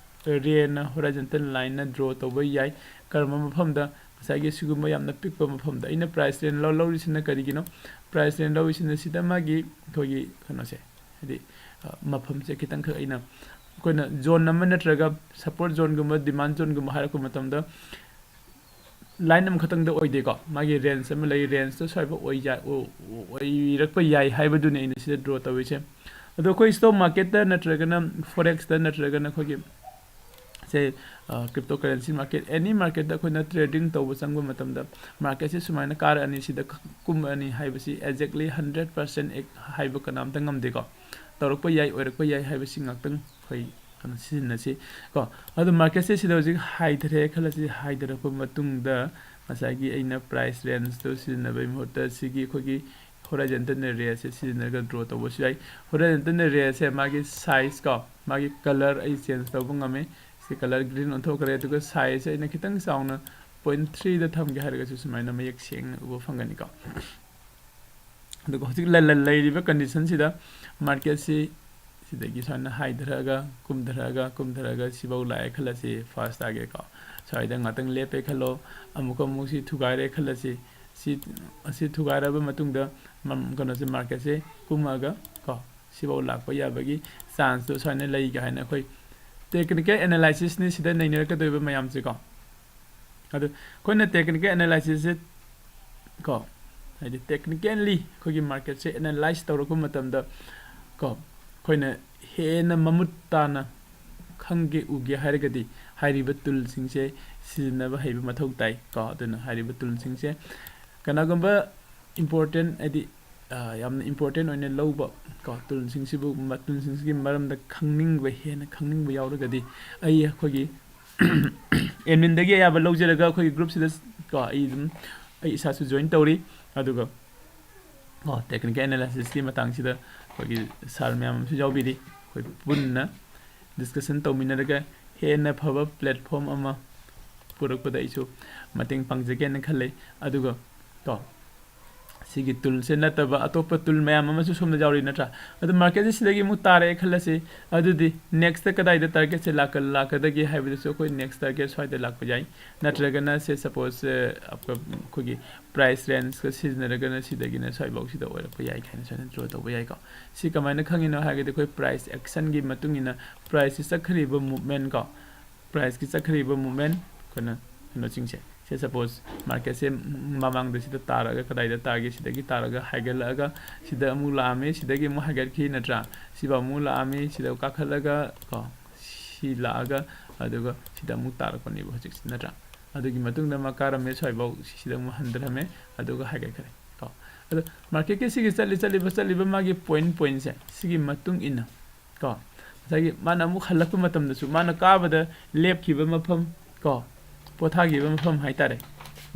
ꯔꯦꯅ ꯍꯣꯔꯥꯏꯖꯟꯇꯦꯜ ꯂꯥꯏꯟꯅ ꯗ꯭ꯔꯣ ꯇꯧꯕ ꯌꯥꯏ꯫ ꯀꯔꯝꯕ ꯃꯐꯝꯗ? ꯉꯁꯥꯏꯒꯤ ꯁꯤꯒꯨꯝꯕ ꯌꯥꯝꯅ ꯄꯤꯛꯄ ꯃꯐꯝꯗ꯫ ꯑꯩꯅ ꯄ꯭ꯔꯥꯏꯁ ꯔꯦꯟꯖ ꯂꯧ-, ꯂꯧꯔꯤꯁꯤꯅ ꯀꯔꯤꯒꯤꯅꯣ? ꯄ꯭ꯔꯥꯏꯁ ꯔꯦꯟꯖ ꯂꯧꯔꯤꯁꯤꯅ ꯁꯤꯗ ꯃꯥꯒꯤ ꯑꯩꯈꯣꯏꯒꯤ ꯀꯩꯅꯣꯁꯦ, ꯍꯥꯏꯗꯤ, ꯑ, ꯃꯐꯝꯁꯦ ꯈꯤꯇꯪꯈꯛ ꯑꯩꯅ, ꯑꯩꯈꯣꯏꯅ ꯖꯣꯟ ꯑꯃ ꯅꯠꯇ꯭ꯔꯒ ꯁꯞꯄꯣꯔꯠ ꯖꯣꯟꯒꯨꯝꯕ, ꯗꯤꯃꯥꯟ ꯖꯣꯟꯒꯨꯝꯕ ꯍꯥꯏꯔꯛꯄ ꯃꯇꯝꯗ ꯂꯥꯏꯟ ꯑꯃꯈꯛꯇꯪꯗ ꯑꯣꯏꯗꯦꯀꯣ, ꯃꯥꯒꯤ ꯔꯦꯟꯖ ꯑꯃ ꯂꯩ, ꯔꯦꯟꯖꯇ ꯁ꯭ꯋꯥꯏꯐꯥꯎ ꯑꯣꯏ ꯌꯥ-, ꯑꯣ-, ꯑꯣꯏꯔꯛꯄ ꯌꯥꯏ ꯍꯥꯏꯕꯗꯨꯅꯤ ꯑꯩꯅ ꯁꯤꯗ ꯗ꯭ꯔꯣ ꯇꯧꯔꯤꯁꯦ꯫ ꯑꯗꯣ ꯑꯩꯈꯣꯏ ꯁ꯭ꯇꯣꯛ ꯃꯥꯔꯀꯦꯠꯇ ꯅꯠꯇ꯭ꯔꯒꯅ ꯐꯣꯔꯦꯛꯁꯇ ꯅꯠꯇ꯭ꯔꯒꯅ ꯑꯩꯈꯣꯏꯒꯤ ꯁꯦ, cryptocurrency market, any marketꯇ ꯑꯩꯈꯣꯏꯅ trading ꯇꯧꯕ ꯆꯪꯕ ꯃꯇꯝꯗ marketꯁꯦ ꯁꯨꯃꯥꯏꯅ ꯀꯥꯔꯛꯑꯅꯤ, ꯁꯤꯗ ꯀꯨꯝꯃꯛꯑꯅꯤ ꯍꯥꯏꯕꯁꯤ exactly hundred percent ꯍꯥꯏꯕ ꯀꯅꯥꯝꯇ ꯉꯝꯗꯦꯀꯣ꯫ ꯇꯧꯔꯛꯄ ꯌꯥꯏ, ꯑꯣꯏꯔꯛꯄ ꯌꯥꯏ ꯍꯥꯏꯕꯁꯤ ꯉꯥꯛꯇꯪ ꯑꯩꯈꯣꯏ ꯀꯩꯅꯣ ꯁꯤꯖꯤꯟꯅꯁꯤ ꯀꯣ꯫ ꯑꯗꯣ marketꯁꯦ ꯁꯤꯗ ꯍꯧꯖꯤꯛ ꯍꯥꯏꯊꯔꯦ ꯈꯜꯂꯁꯤ, ꯍꯥꯏꯊꯔꯛꯄ ꯃꯇꯨꯡꯗ ꯉꯁꯥꯏꯒꯤ ꯑꯩꯅ price rangeꯇꯣ ꯁꯤꯖꯤꯟꯅꯕꯒꯤ ꯃꯍꯨꯠꯇ ꯁꯤꯒꯤ ꯑꯩꯈꯣꯏꯒꯤ horizontal arrayꯁꯦ ꯁꯤꯖꯤꯟꯅꯔꯒ draw ꯇꯧꯕꯁꯨ ꯌꯥꯏ꯫ Horizontal arrayꯁꯦ ꯃꯥꯒꯤ size ꯀꯣ, ꯃꯥꯒꯤ colour ꯑꯩ change ꯇꯧꯕ ꯉꯝꯃꯤ꯫ ꯁꯤ colour green ꯑꯣꯟꯊꯣꯛꯈ꯭ꯔꯦ, ꯑꯗꯨꯒ sizeꯁꯦ ꯑꯩꯅ ꯈꯤꯇꯪ ꯆꯥꯎꯅ point threeꯗ ꯊꯝꯒꯦ ꯍꯥꯏꯔꯒꯁꯨ ꯁꯨꯃꯥꯏꯅ ꯃꯌꯦꯛ ꯁꯦꯡꯅ ꯎꯕ ꯐꯪꯒꯅꯤꯀꯣ꯫ ꯑꯗꯨꯒ ꯍꯧꯖꯤꯛ ꯂ-, ꯂ-, ꯂꯩꯔꯤꯕ conditionꯁꯤꯗ marketꯁꯤ ꯁꯤꯗꯒꯤ ꯁꯨꯃꯥꯏꯅ ꯍꯥꯏꯊꯔꯛꯑꯒ, ꯀꯨꯝꯊꯔꯛꯑꯒ, ꯀꯨꯝꯊꯔꯛꯑꯒ ꯁꯤꯐꯥꯎ ꯂꯥꯛꯑꯦ ꯈꯜꯂꯁꯤ, first target ꯀꯣ꯫ ꯁ꯭ꯋꯥꯏꯗ ꯉꯥꯛꯇꯪ ꯂꯦꯞꯄꯦ ꯈꯜꯂꯣ, ꯑꯃꯨꯛꯀ ꯑꯃꯨꯛ ꯁꯤ ꯊꯨꯒꯥꯏꯔꯦ ꯈꯜꯂꯁꯤ, ꯁꯤ, ꯑꯁꯤ ꯊꯨꯒꯥꯏꯔꯕ ꯃꯇꯨꯡꯗ ꯃ-, ꯀꯩꯅꯣꯁꯦ, marketꯁꯦ ꯀꯨꯝꯃꯛꯑꯒ ꯀꯣ, ꯁꯤꯐꯥꯎ ꯂꯥꯛꯄ ꯌꯥꯕꯒꯤ chanceꯇꯣ ꯁꯨꯃꯥꯏꯅ ꯂꯩꯒ ꯍꯥꯏꯅ ꯑꯩꯈꯣꯏ technical analysisꯅꯤ ꯁꯤꯗ ꯅꯩꯅꯔꯛꯀꯗꯣꯏꯕ ꯃꯌꯥꯝꯁꯦꯀꯣ꯫ ꯑꯗꯨ ꯑꯩꯈꯣꯏꯅ technical analysisꯁꯦ ꯀꯣ, ꯍꯥꯏꯗꯤ technically ꯑꯩꯈꯣꯏꯒꯤ marketꯁꯦ analyse ꯇꯧꯔꯛꯄ ꯃꯇꯝꯗ ꯀꯣ, ꯑꯩꯈꯣꯏꯅ ꯍꯦꯟꯅ ꯃꯃꯨꯠ ꯇꯥꯅ ꯈꯪꯒꯦ ꯎꯒꯦ ꯍꯥꯏꯔꯒꯗꯤ ꯍꯥꯏꯔꯤꯕ toolꯁꯤꯡꯁꯦ ꯁꯤꯖꯤꯟꯅꯕ ꯍꯩꯕ ꯃꯊꯧ ꯇꯥꯏ ꯀꯣ꯫ ꯑꯗꯨꯅ ꯍꯥꯏꯔꯤꯕ toolꯁꯤꯡꯁꯦ ꯀꯅꯥꯒꯨꯝꯕ important, ꯍꯥꯏꯗꯤ, ꯑ, ꯌꯥꯝꯅ important ꯑꯣꯏꯅ ꯂꯧꯕ ꯀꯣ, toolꯁꯤꯡꯁꯤꯕꯨ, ꯃ-, toolꯁꯤꯡꯁꯤꯒꯤ ꯃꯔꯝꯗ ꯈꯪꯅꯤꯡꯕ, ꯍꯦꯟꯅ ꯈꯪꯅꯤꯡꯕ ꯌꯥꯎꯔꯒꯗꯤ ꯑꯩ ꯑꯩꯈꯣꯏꯒꯤ adminꯗꯒꯤ ꯑꯌꯥꯕ ꯂꯧꯖꯔꯒ ꯑꯩꯈꯣꯏꯒꯤ groupꯁꯤꯗ ꯀꯣ, ꯑꯩ ꯑꯗꯨꯝ, ꯑꯩ ꯏꯁꯥꯁꯨ join ꯇꯧꯔꯤ꯫ ꯑꯗꯨꯒ ꯀꯣ, technical analysisꯀꯤ ꯃꯇꯥꯡꯁꯤꯗ ꯑꯩꯈꯣꯏꯒꯤ sir ꯃꯌꯥꯝ ꯑꯃꯁꯨ ꯌꯥꯎꯕꯤꯔꯤ꯫ ꯑꯩꯈꯣꯏ ꯄꯨꯟꯅ discussion ꯇꯧꯃꯤꯟꯅꯔꯒ ꯍꯦꯟꯅ ꯐꯕ platform ꯑꯃ ꯄꯨꯔꯛꯄꯗ ꯑꯩꯁꯨ ꯃꯇꯦꯡ ꯄꯥꯡꯖꯒꯦꯅ ꯈꯜꯂꯤ꯫ ꯑꯗꯨꯒ ꯀꯣ, ꯁꯤꯒꯤ toolꯁꯦ ꯅꯠꯇꯕ ꯑꯇꯣꯞꯄ tool ꯃꯌꯥꯝ ꯑꯃꯁꯨ ꯁꯣꯝꯗ ꯌꯥꯎꯔꯤ ꯅꯠꯇ꯭ꯔꯥ? ꯑꯗꯨ marketꯁꯦ ꯁꯤꯗꯒꯤ ꯑꯃꯨꯛ ꯇꯥꯔꯛꯑꯦ ꯈꯜꯂꯁꯤ, ꯑꯗꯨꯗꯤ nextꯇ ꯀꯗꯥꯏꯗ targetꯁꯦ ꯂꯥꯛꯀ-, ꯂꯥꯛꯀꯗꯒꯦ ꯍꯥꯏꯕꯗꯨꯁꯨ ꯑꯩꯈꯣꯏ next target ꯁ꯭ꯋꯥꯏꯗ ꯂꯥꯛꯄ ꯌꯥꯏ꯫ ꯅꯠꯇ꯭ꯔꯒꯅ ꯁꯦ, suppose, ꯑ, ꯑꯩꯈꯣꯏꯒꯤ price rangeꯀ ꯁꯤꯖꯤꯟꯅꯔꯒꯅ ꯁꯤꯗꯒꯤꯅ ꯁ꯭ꯋꯥꯏꯐꯥꯎꯁꯤꯗ ꯑꯣꯏꯔꯛꯄ ꯌꯥꯏ ꯀꯥꯏꯅ ꯁꯨꯃꯥꯏꯅ draw ꯇꯧꯕ ꯌꯥꯏꯀꯣ꯫ ꯁꯤ ꯀꯃꯥꯏꯅ ꯈꯪꯉꯤꯅꯣ ꯍꯥꯏꯔꯒꯗꯤ ꯑꯩꯈꯣꯏ price actionꯒꯤ ꯃꯇꯨꯡ ꯏꯟꯅ priceꯁꯤ ꯆꯠꯈ꯭ꯔꯤꯕ movement ꯀꯣ, priceꯀꯤ ꯆꯠꯈ꯭ꯔꯤꯕ movement, ꯑꯩꯈꯣꯏꯅ ꯀꯩꯅꯣꯁꯤꯡꯁꯦ, ꯁꯦ, suppose marketꯁꯦ ꯃꯃꯥꯡꯗ ꯁꯤꯗ ꯇꯥꯔꯒ ꯀꯗꯥꯏꯗ ꯇꯥꯒꯦ, ꯁꯤꯗꯒꯤ ꯇꯥꯔꯒ ꯍꯥꯏꯒꯠꯂꯛꯑꯒ ꯁꯤꯗ ꯑꯃꯨꯛ ꯂꯥꯛꯑꯝꯃꯤ, ꯁꯤꯗꯒꯤ ꯑꯃꯨꯛ ꯍꯥꯏꯒꯠꯈꯤ ꯅꯠꯇ꯭ꯔꯥ? ꯁꯤꯐꯥꯎ ꯑꯃꯨꯛ ꯂꯥꯛꯑꯝꯃꯤ, ꯁꯤꯗ ꯀꯥꯈꯠꯂꯒ ꯀꯣ, ꯁꯤ ꯂꯥꯛꯑꯒ ꯑꯗꯨꯒ ꯁꯤꯗ ꯑꯃꯨꯛ ꯇꯥꯔꯛꯄꯅꯦꯕ ꯍꯧꯖꯤꯛꯁꯤ, ꯅꯠꯇ꯭ꯔꯥ? ꯑꯗꯨꯒꯤ ꯃꯇꯨꯡꯗ ꯃꯥ ꯀꯥꯔꯝꯃꯦ, ꯁ꯭ꯋꯥꯏꯐꯥꯎ ꯁꯤꯗ ꯑꯃꯨꯛ ꯍꯟꯊꯔꯝꯃꯦ, ꯑꯗꯨꯒ ꯍꯥꯏꯒꯠꯈ꯭ꯔꯦ ꯀꯣ꯫ ꯑꯗꯣ ꯃꯥꯔꯀꯦꯠꯀꯤ ꯁꯤꯒꯤ ꯆꯠꯂꯤ ꯆꯠꯂꯤꯕ ꯆꯠꯂꯤꯕ ꯃꯥꯒꯤ ꯄꯣꯏꯟ ꯄꯣꯏꯟꯁꯦ ꯁꯤꯒꯤ ꯃꯇꯨꯡ ꯏꯟꯅ ꯀꯣ, ꯉꯁꯥꯏꯒꯤ ꯃꯥꯅ ꯑꯃꯨꯛ ꯍꯜꯂꯛꯄ ꯃꯇꯝꯗꯁꯨ ꯃꯥꯅ ꯀꯥꯕꯗ ꯂꯦꯞꯈꯤꯕ ꯃꯐꯝ ꯀꯣ, ꯄꯣꯊꯥꯈꯤꯕ ꯃꯐꯝ ꯍꯥꯏꯇꯥꯔꯦ,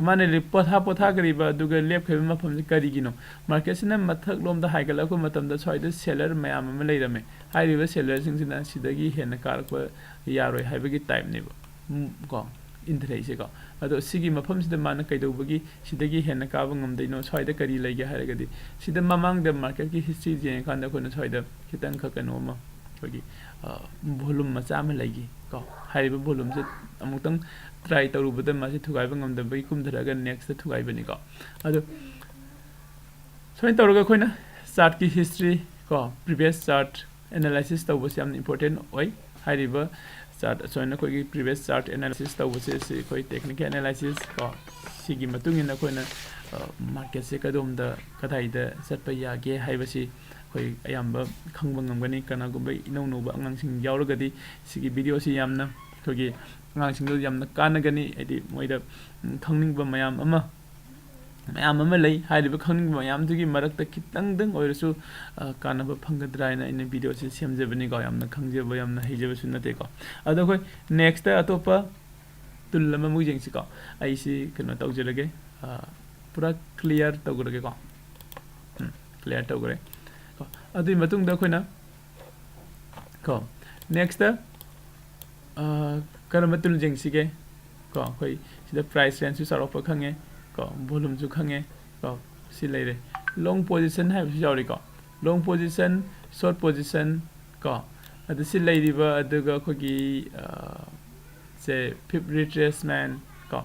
ꯃꯥꯅ ꯂꯦꯞ-, ꯄꯣꯊꯥ ꯄꯣꯊꯥꯈ꯭ꯔꯤꯕ ꯑꯗꯨꯒ ꯂꯦꯞꯈ꯭ꯔꯤꯕ ꯃꯐꯝꯁꯤ ꯀꯔꯤꯒꯤꯅꯣ? ꯃꯥꯔꯀꯦꯠꯁꯤꯅ ꯃꯊꯛꯂꯣꯝꯗ ꯍꯥꯏꯒꯠꯂꯛꯄ ꯃꯇꯝꯗ ꯁ꯭ꯋꯥꯏꯗ ꯁꯦꯂꯔ ꯃꯌꯥꯝ ꯑꯃ ꯂꯩꯔꯝꯃꯦ꯫ ꯍꯥꯏꯔꯤꯕ ꯁꯦꯂꯔꯁꯤꯡꯁꯤꯅ ꯁꯤꯗꯒꯤ ꯍꯦꯟꯅ ꯀꯥꯔꯛꯄ ꯌꯥꯔꯣꯏ ꯍꯥꯏꯕꯒꯤ ꯇꯥꯏꯞꯅꯦꯕ꯫ ꯎꯝ, ꯀꯣ, ꯏꯟꯊꯔꯛꯏꯁꯦꯀꯣ꯫ ꯑꯗꯣ ꯁꯤꯒꯤ ꯃꯐꯝꯁꯤꯗ ꯃꯥꯅ ꯀꯩꯗꯧꯕꯒꯤ ꯁꯤꯗꯒꯤ ꯍꯦꯟꯅ ꯀꯥꯕ ꯉꯝꯗꯣꯏꯅꯣ? ꯁ꯭ꯋꯥꯏꯗ ꯀꯔꯤ ꯂꯩꯒꯦ ꯍꯥꯏꯔꯒꯗꯤ, ꯁꯤꯗ ꯃꯃꯥꯡꯗ ꯃꯥꯔꯀꯦꯠꯀꯤ ꯍꯤꯁꯇ꯭ꯔꯤ ꯌꯦꯡꯉꯀꯥꯟꯗ ꯑꯩꯈꯣꯏꯅ ꯁ꯭ꯋꯥꯏꯗ ꯈꯤꯇꯪꯈꯛ ꯀꯩꯅꯣ ꯑꯃ, ꯑꯩꯈꯣꯏꯒꯤ, ꯑ, ꯚꯣꯂꯨꯝ ꯃꯆꯥ ꯑꯃ ꯂꯩꯈꯤ ꯀꯣ꯫ ꯍꯥꯏꯔꯤꯕ ꯚꯣꯂꯨꯝꯁꯦ ꯑꯃꯨꯛꯇꯪ ꯇ꯭ꯔꯥꯏ ꯇꯧꯔꯨꯕꯗ ꯃꯥꯁꯦ ꯊꯨꯒꯥꯏꯕ ꯉꯝꯗꯕꯒꯤ ꯀꯨꯝꯊꯔꯛꯑꯒ ꯅꯦꯛꯁꯇ ꯊꯨꯒꯥꯏꯕꯅꯤꯀꯣ꯫ ꯑꯗꯣ ꯁꯨꯃꯥꯏꯅ ꯇꯧꯔꯒ ꯑꯩꯈꯣꯏꯅ ꯆꯥꯔꯠꯀꯤ ꯍꯤꯁꯇ꯭ꯔꯤ ꯀꯣ, ꯄ꯭ꯔꯤꯚꯤꯌꯁ ꯆꯥꯔꯠ ꯑꯦꯅꯥꯂꯥꯏꯁꯤꯁ ꯇꯧꯕꯁꯦ ꯌꯥꯝꯅ ꯏꯝꯄꯣꯔꯇꯦꯟ ꯑꯣꯏ꯫ ꯍꯥꯏꯔꯤꯕ ꯆꯥꯔꯠ, ꯁꯨꯃꯥꯏꯅ ꯑꯩꯈꯣꯏꯒꯤ ꯄ꯭ꯔꯤꯚꯤꯌꯁ ꯆꯥꯔꯠ ꯑꯦꯅꯥꯂꯥꯏꯁꯤꯁ ꯇꯧꯕꯁꯦ, ꯁꯤ ꯑꯩꯈꯣꯏ ꯇꯦꯛꯅꯤꯀꯦꯜ ꯑꯦꯅꯥꯂꯥꯏꯁꯤꯁ ꯀꯣ, ꯁꯤꯒꯤ ꯃꯇꯨꯡ ꯏꯟꯅ ꯑꯩꯈꯣꯏꯅ, ꯑ, ꯃꯥꯔꯀꯦꯠꯁꯦ ꯀꯗꯣꯝꯗ, ꯀꯗꯥꯏꯗ ꯆꯠꯄ ꯌꯥꯒꯦ ꯍꯥꯏꯕꯁꯤ ꯑꯩꯈꯣꯏ ꯑꯌꯥꯝꯕ ꯈꯪꯕ ꯉꯝꯒꯅꯤ꯫ ꯀꯅꯥꯒꯨꯝꯕ ꯏꯅꯧ ꯅꯧꯕ ꯑꯉꯥꯡꯁꯤꯡ ꯌꯥꯎꯔꯒꯗꯤ ꯁꯤꯒꯤ ꯚꯤꯗꯤꯑꯣꯁꯤ ꯌꯥꯝꯅ ꯑꯩꯈꯣꯏꯒꯤ ꯑꯉꯥꯡꯁꯤꯡꯗ ꯌꯥꯝꯅ ꯀꯥꯟꯅꯒꯅꯤ꯫ ꯍꯥꯏꯗꯤ ꯃꯣꯏꯗ, ꯎꯝ, ꯈꯪꯅꯤꯡꯕ ꯃꯌꯥꯝ ꯑꯃ, ꯃꯌꯥꯝ ꯑꯃ ꯂꯩ꯫ ꯍꯥꯏꯔꯤꯕ ꯈꯪꯅꯤꯡꯕ ꯃꯌꯥꯝꯗꯨꯒꯤ ꯃꯔꯛꯇ ꯈꯤꯇꯪꯗꯪ ꯑꯣꯏꯔꯁꯨ, ꯑ, ꯀꯥꯟꯅꯕ ꯐꯪꯒꯗ꯭ꯔꯥ ꯍꯥꯏꯅ ꯑꯩꯅ ꯚꯤꯗꯤꯑꯣꯁꯤ ꯁꯦꯝꯖꯕꯅꯤꯀꯣ꯫ ꯌꯥꯝꯅ ꯈꯪꯖꯕ, ꯌꯥꯝꯅ ꯍꯩꯖꯕꯁꯨ ꯅꯠꯇꯦꯀꯣ꯫ ꯑꯗꯣ ꯑꯩꯈꯣꯏ ꯅꯦꯛꯁꯇ ꯑꯇꯣꯞꯄ ꯇꯨꯜ ꯑꯃꯃꯨꯛ ꯌꯦꯡꯁꯤꯀꯣ꯫ ꯑꯩꯁꯤ ꯀꯩꯅꯣ ꯇꯧꯖꯔꯒꯦ, ꯑ, ꯄꯨꯔꯥ ꯀ꯭ꯂꯤꯌꯥꯔ ꯇꯧꯈ꯭ꯔꯒꯦꯀꯣ꯫ ꯎꯝ, ꯀ꯭ꯂꯤꯌꯥꯔ ꯇꯧꯈ꯭ꯔꯦ꯫ ꯀꯣ, ꯑꯗꯨꯒꯤ ꯃꯇꯨꯡꯗ ꯑꯩꯈꯣꯏꯅ, ꯀꯣ, ꯅꯦꯛꯁꯇ, ꯑ, ꯀꯔꯝꯕ ꯇꯨꯜ ꯌꯦꯡꯁꯤꯒꯦ? ꯀꯣ, ꯑꯩꯈꯣꯏ ꯁꯤꯗ ꯄ꯭ꯔꯥꯏꯁ ꯔꯦꯟꯖꯁꯨ ꯆꯥꯎꯔꯥꯛꯄ ꯈꯪꯉꯦ, ꯀꯣ, ꯚꯣꯂꯨꯝꯁꯨ ꯈꯪꯉꯦ, ꯀꯣ, ꯁꯤ ꯂꯩꯔꯦ꯫ ꯂꯣꯡ ꯄꯣꯖꯤꯁꯟ ꯍꯥꯏꯕꯁꯨ ꯌꯥꯎꯔꯤꯀꯣ꯫ ꯂꯣꯡ ꯄꯣꯖꯤꯁꯟ, ꯁꯣꯔꯠ ꯄꯣꯖꯤꯁꯟ, ꯀꯣ, ꯑꯗꯨ ꯁꯤ ꯂꯩꯔꯤꯕ, ꯑꯗꯨꯒ ꯑꯩꯈꯣꯏꯒꯤ, ꯑ, ꯁꯦ, ꯐꯤꯞ ꯔꯤꯇ꯭ꯔꯦꯁꯃꯦꯟ ꯀꯣ꯫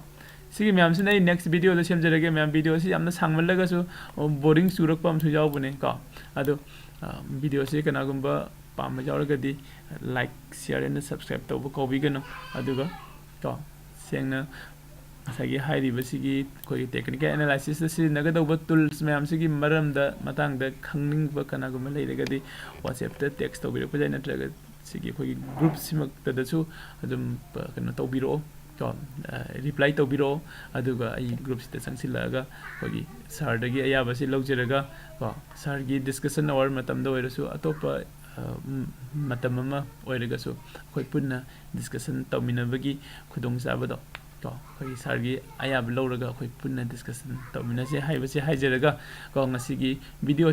ꯁꯤꯒꯤ ꯃꯌꯥꯝꯁꯤꯅ ꯑꯩ ꯅꯦꯛꯁ ꯚꯤꯗꯤꯑꯣꯗ ꯁꯦꯝꯖꯔꯒꯦ꯫ ꯃꯌꯥꯝ, ꯚꯤꯗꯤꯑꯣꯁꯤ ꯌꯥꯝꯅ ꯁꯥꯡꯃꯜꯂꯒꯁꯨ, ꯑ, ꯕꯣꯔꯤꯡ ꯆꯨꯔꯛꯄ ꯑꯃꯁꯨ ꯌꯥꯎꯕꯅꯦ ꯀꯣ꯫ ꯑꯗꯣ, ꯑ, ꯚꯤꯗꯤꯑꯣꯁꯤ ꯀꯅꯥꯒꯨꯝꯕ ꯄꯥꯝꯕ ꯌꯥꯎꯔꯒꯗꯤ like, share and subscribe ꯇꯧꯕ ꯀꯥꯎꯕꯤꯒꯅꯨ꯫ ꯑꯗꯨꯒ ꯀꯣ, ꯁꯦꯡꯅ ꯉꯁꯥꯏꯒꯤ ꯍꯥꯏꯔꯤꯕꯁꯤꯒꯤ ꯑꯩꯈꯣꯏꯒꯤ ꯇꯦꯛꯅꯤꯀꯦꯜ ꯑꯦꯅꯥꯂꯥꯏꯁꯤꯁꯇ ꯁꯤꯖꯤꯟꯅꯒꯗꯧꯕ ꯇꯨꯜꯁ ꯃꯌꯥꯝꯁꯤꯒꯤ ꯃꯔꯝꯗ, ꯃꯇꯥꯡꯗ ꯈꯪꯅꯤꯡꯕ ꯀꯅꯥꯒꯨꯝꯕ ꯂꯩꯔꯒꯗꯤ WhatsApp-ꯇ ꯇꯦꯛꯁ ꯇꯧꯕꯤꯔꯛꯄ ꯌꯥꯏ, ꯅꯠꯇ꯭ꯔꯒ ꯁꯤꯒꯤ ꯑꯩꯈꯣꯏꯒꯤ ꯒ꯭ꯔꯨꯞꯁꯤꯃꯛꯇꯗꯁꯨ ꯑꯗꯨꯝ ꯀꯩꯅꯣ ꯇꯧꯕꯤꯔꯛꯑꯣ ꯀꯣ, ꯔꯤꯄ꯭ꯂꯥꯏ ꯇꯧꯕꯤꯔꯛꯑꯣ꯫ ꯑꯗꯨꯒ ꯑꯩ ꯒ꯭ꯔꯨꯞꯁꯤꯗ ꯆꯪꯁꯤꯜꯂꯛꯑꯒ ꯑꯩꯈꯣꯏꯒꯤ ꯁꯥꯔꯗꯒꯤ ꯑꯌꯥꯕꯁꯤ ꯂꯧꯖꯔꯒ ꯀꯣ, ꯁꯥꯔꯒꯤ ꯗꯤꯁꯀꯁꯟ ꯑꯋꯥꯔ ꯃꯇꯝꯗ ꯑꯣꯏꯔꯁꯨ, ꯑꯇꯣꯞꯄ ꯃꯇꯝ ꯑꯃ ꯑꯣꯏꯔꯒꯁꯨ ꯑꯩꯈꯣꯏ ꯄꯨꯟꯅ ꯗꯤꯁꯀꯁꯟ ꯇꯧꯃꯤꯟꯅꯕꯒꯤ ꯈꯨꯗꯣꯡꯆꯥꯕꯗꯣ ꯀꯣ, ꯑꯩꯈꯣꯏꯒꯤ ꯁꯥꯔꯒꯤ ꯑꯌꯥꯕ ꯂꯧꯔꯒ ꯑꯩꯈꯣꯏ ꯄꯨꯟꯅ ꯗꯤꯁꯀꯁꯟ ꯇꯧꯃꯤꯟꯅꯁꯦ ꯍꯥꯏꯕꯁꯦ ꯍꯥꯏꯖꯔꯒ ꯀꯣ, ꯉꯁꯤꯒꯤ ꯚꯤꯗꯤꯑꯣ